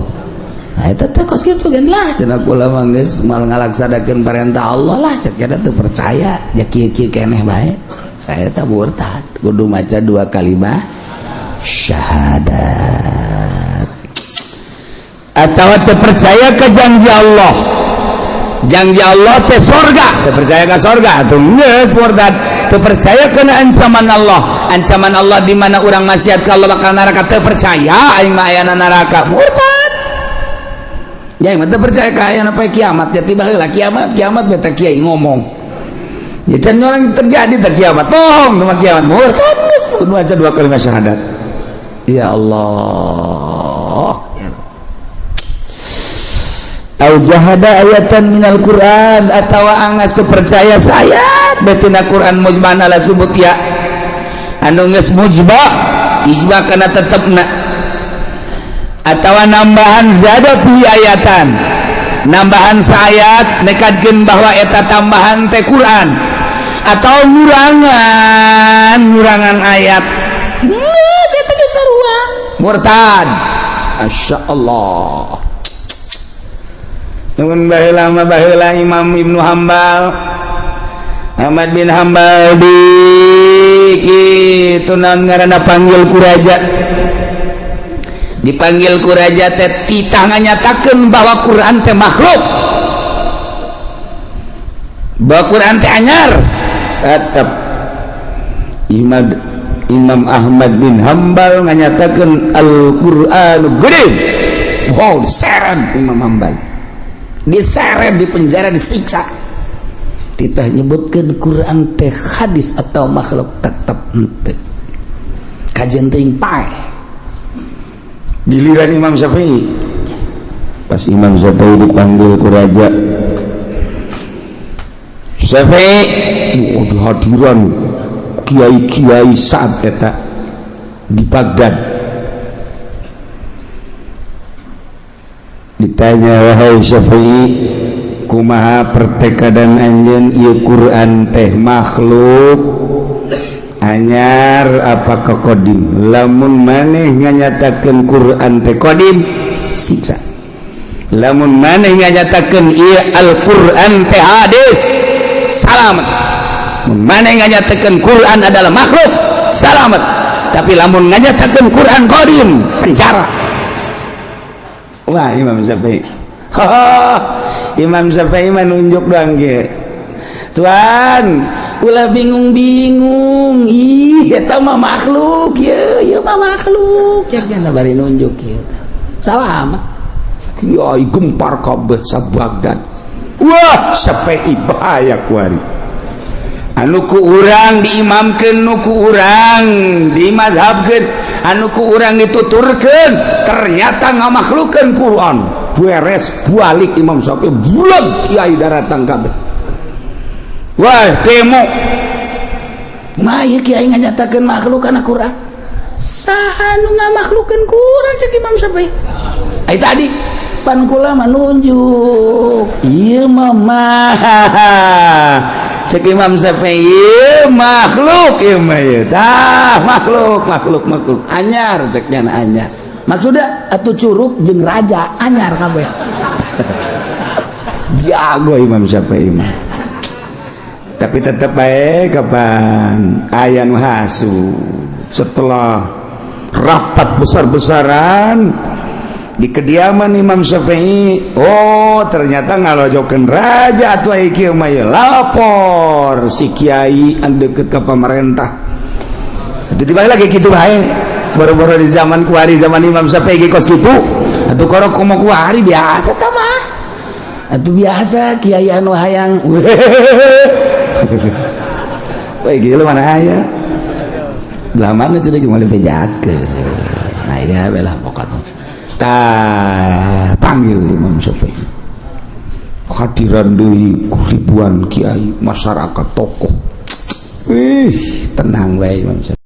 [SPEAKER 1] Nah, eta teh kos kitu gen lah cenah kula mah geus moal ngalaksanakeun perintah Allah lah cek eta teu percaya ja kieu-kieu keneh bae. Eta murtad kudu maca dua kalimat syahadat.
[SPEAKER 2] Atawa teu percaya ka janji Allah. Janji Allah teh sorga, teu percaya ka sorga atuh geus murtad. Teu percaya kana ancaman Allah. Ancaman Allah di mana urang maksiat ka Allah bakal neraka, teu percaya aing mah ayana neraka, murtad.
[SPEAKER 1] Ya yang teu percaya ka ayana poe kiamat, ya tiba heula kiamat, kiamat beta kiai ngomong.
[SPEAKER 2] Ya can orang terjadi teh kiamat, bohong sama kiamat, murtad geus kudu maca dua kalimat syahadat.
[SPEAKER 1] Ya Allah.
[SPEAKER 2] Au jahada ayatan minal Quran, atawa angas teu percaya sayat betina Quran mujmana la subut ya. Anu geus mujba, ijma kana tetepna. Atawa nambahan zada fi ayatan, nambahan saayat nekadkeun bahwa eta tambahan teh Quran, atau ngurangan ayat
[SPEAKER 1] geus eta geus sarua
[SPEAKER 2] murtad.
[SPEAKER 1] Masya Allah.
[SPEAKER 2] Nuhun baheula mah baheula Imam Ibnu Hambal, Ahmad bin Hambal di kitu naon ngaranna panggil ku raja. Dipanggil ku raja teh titah nganyatakeun bahwa Quran teh makhluk, bahwa Quran teh anyar. Tetep Imam Ahmad bin Hambal nganyatakeun Al-Qur'an gede.
[SPEAKER 1] Wow, diseret Imam Hambal, diseret di penjara, disiksa. Titah nyebutkeun Quran teh hadis atau makhluk, tetep henteu. Kajen teuing paeh.
[SPEAKER 2] Giliran Imam Syafi'i, pas Imam Syafi'i dipanggil ku raja, Syafi'i, oh, hadiran kiai-kiai saat eta di Baghdad. Ditanya, "Wahai Syafi'i, kumaha pertekadan anjeun, ieu Quran teh makhluk anyar apa kodim? Lamun maneh nganyatakeun Quran teh kodim, siksa. Lamun maneh nganyatakeun ieu Al-Quran teh hadis, salamet. Mun maneh nganyatakeun Quran adalah makhluk, salamet. Tapi lamun nganyatakeun Quran kodim, penjara." Wah, Imam Syafi'i, Imam Syafi'i mah nunjuk doang ge, "Tuan,
[SPEAKER 1] ulah bingung-bingung, ih, eta mah makhluk, ye ieu mah makhluk." Cek nya bari nunjuk kieu, salamet.
[SPEAKER 2] Kiai gempar kabeh sa Baghdad. Wah, Syafi'i bahaya kuari. Anu ku urang diimamkeun, nu ku urang dimazhabkeun, anu ku urang dituturkeun, ternyata ngamakhlukeun Quran. Beres, balik Imam Syafi'i, bulat kiai daratang kabeh. Wah, demo.
[SPEAKER 1] Mah ieu kiai nganyatakeun makhluk kana Quran. Saha nu ngamakhlukeun Quran? Cek Imam Syafi'i. Ai tadi pan kula mah nunjuk ieu mah mah.
[SPEAKER 2] Cek Imam Syafi'i, ieu makhluk, ieu mah ieu tah makhluk, makhluk, makhluk.
[SPEAKER 1] Anyar, cek nya, anyar maksudnya atuh curug jeung raja anyar kabeh.
[SPEAKER 2] Jago Imam Syafi'i mah. Tapi tetep baik, kapan aya nu hasu. Setelah rapat besar-besaran di kediaman Imam Syafi'i, oh, ternyata ngalojokeun raja atuh kieu mah ieu. Lapor si kiai anu deket ke pemerintah. Itu tiba lagi kitu bae. Baru-baru di zaman kuari, zaman Imam Syafi'i kos kitu atuh. Korok komo kuari biasa tah mah
[SPEAKER 1] atuh, biasa kiai anu hayang.
[SPEAKER 2] Wah, gila, mana aya belah mana itu lagi mau dibejakeun.
[SPEAKER 1] Nah, ini belah pokoknya.
[SPEAKER 2] Tah, panggil Imam Syafi'i, hadiran deui ribuan kiai, masyarakat, tokoh. Ih, tenang bae Imam Syafi'i.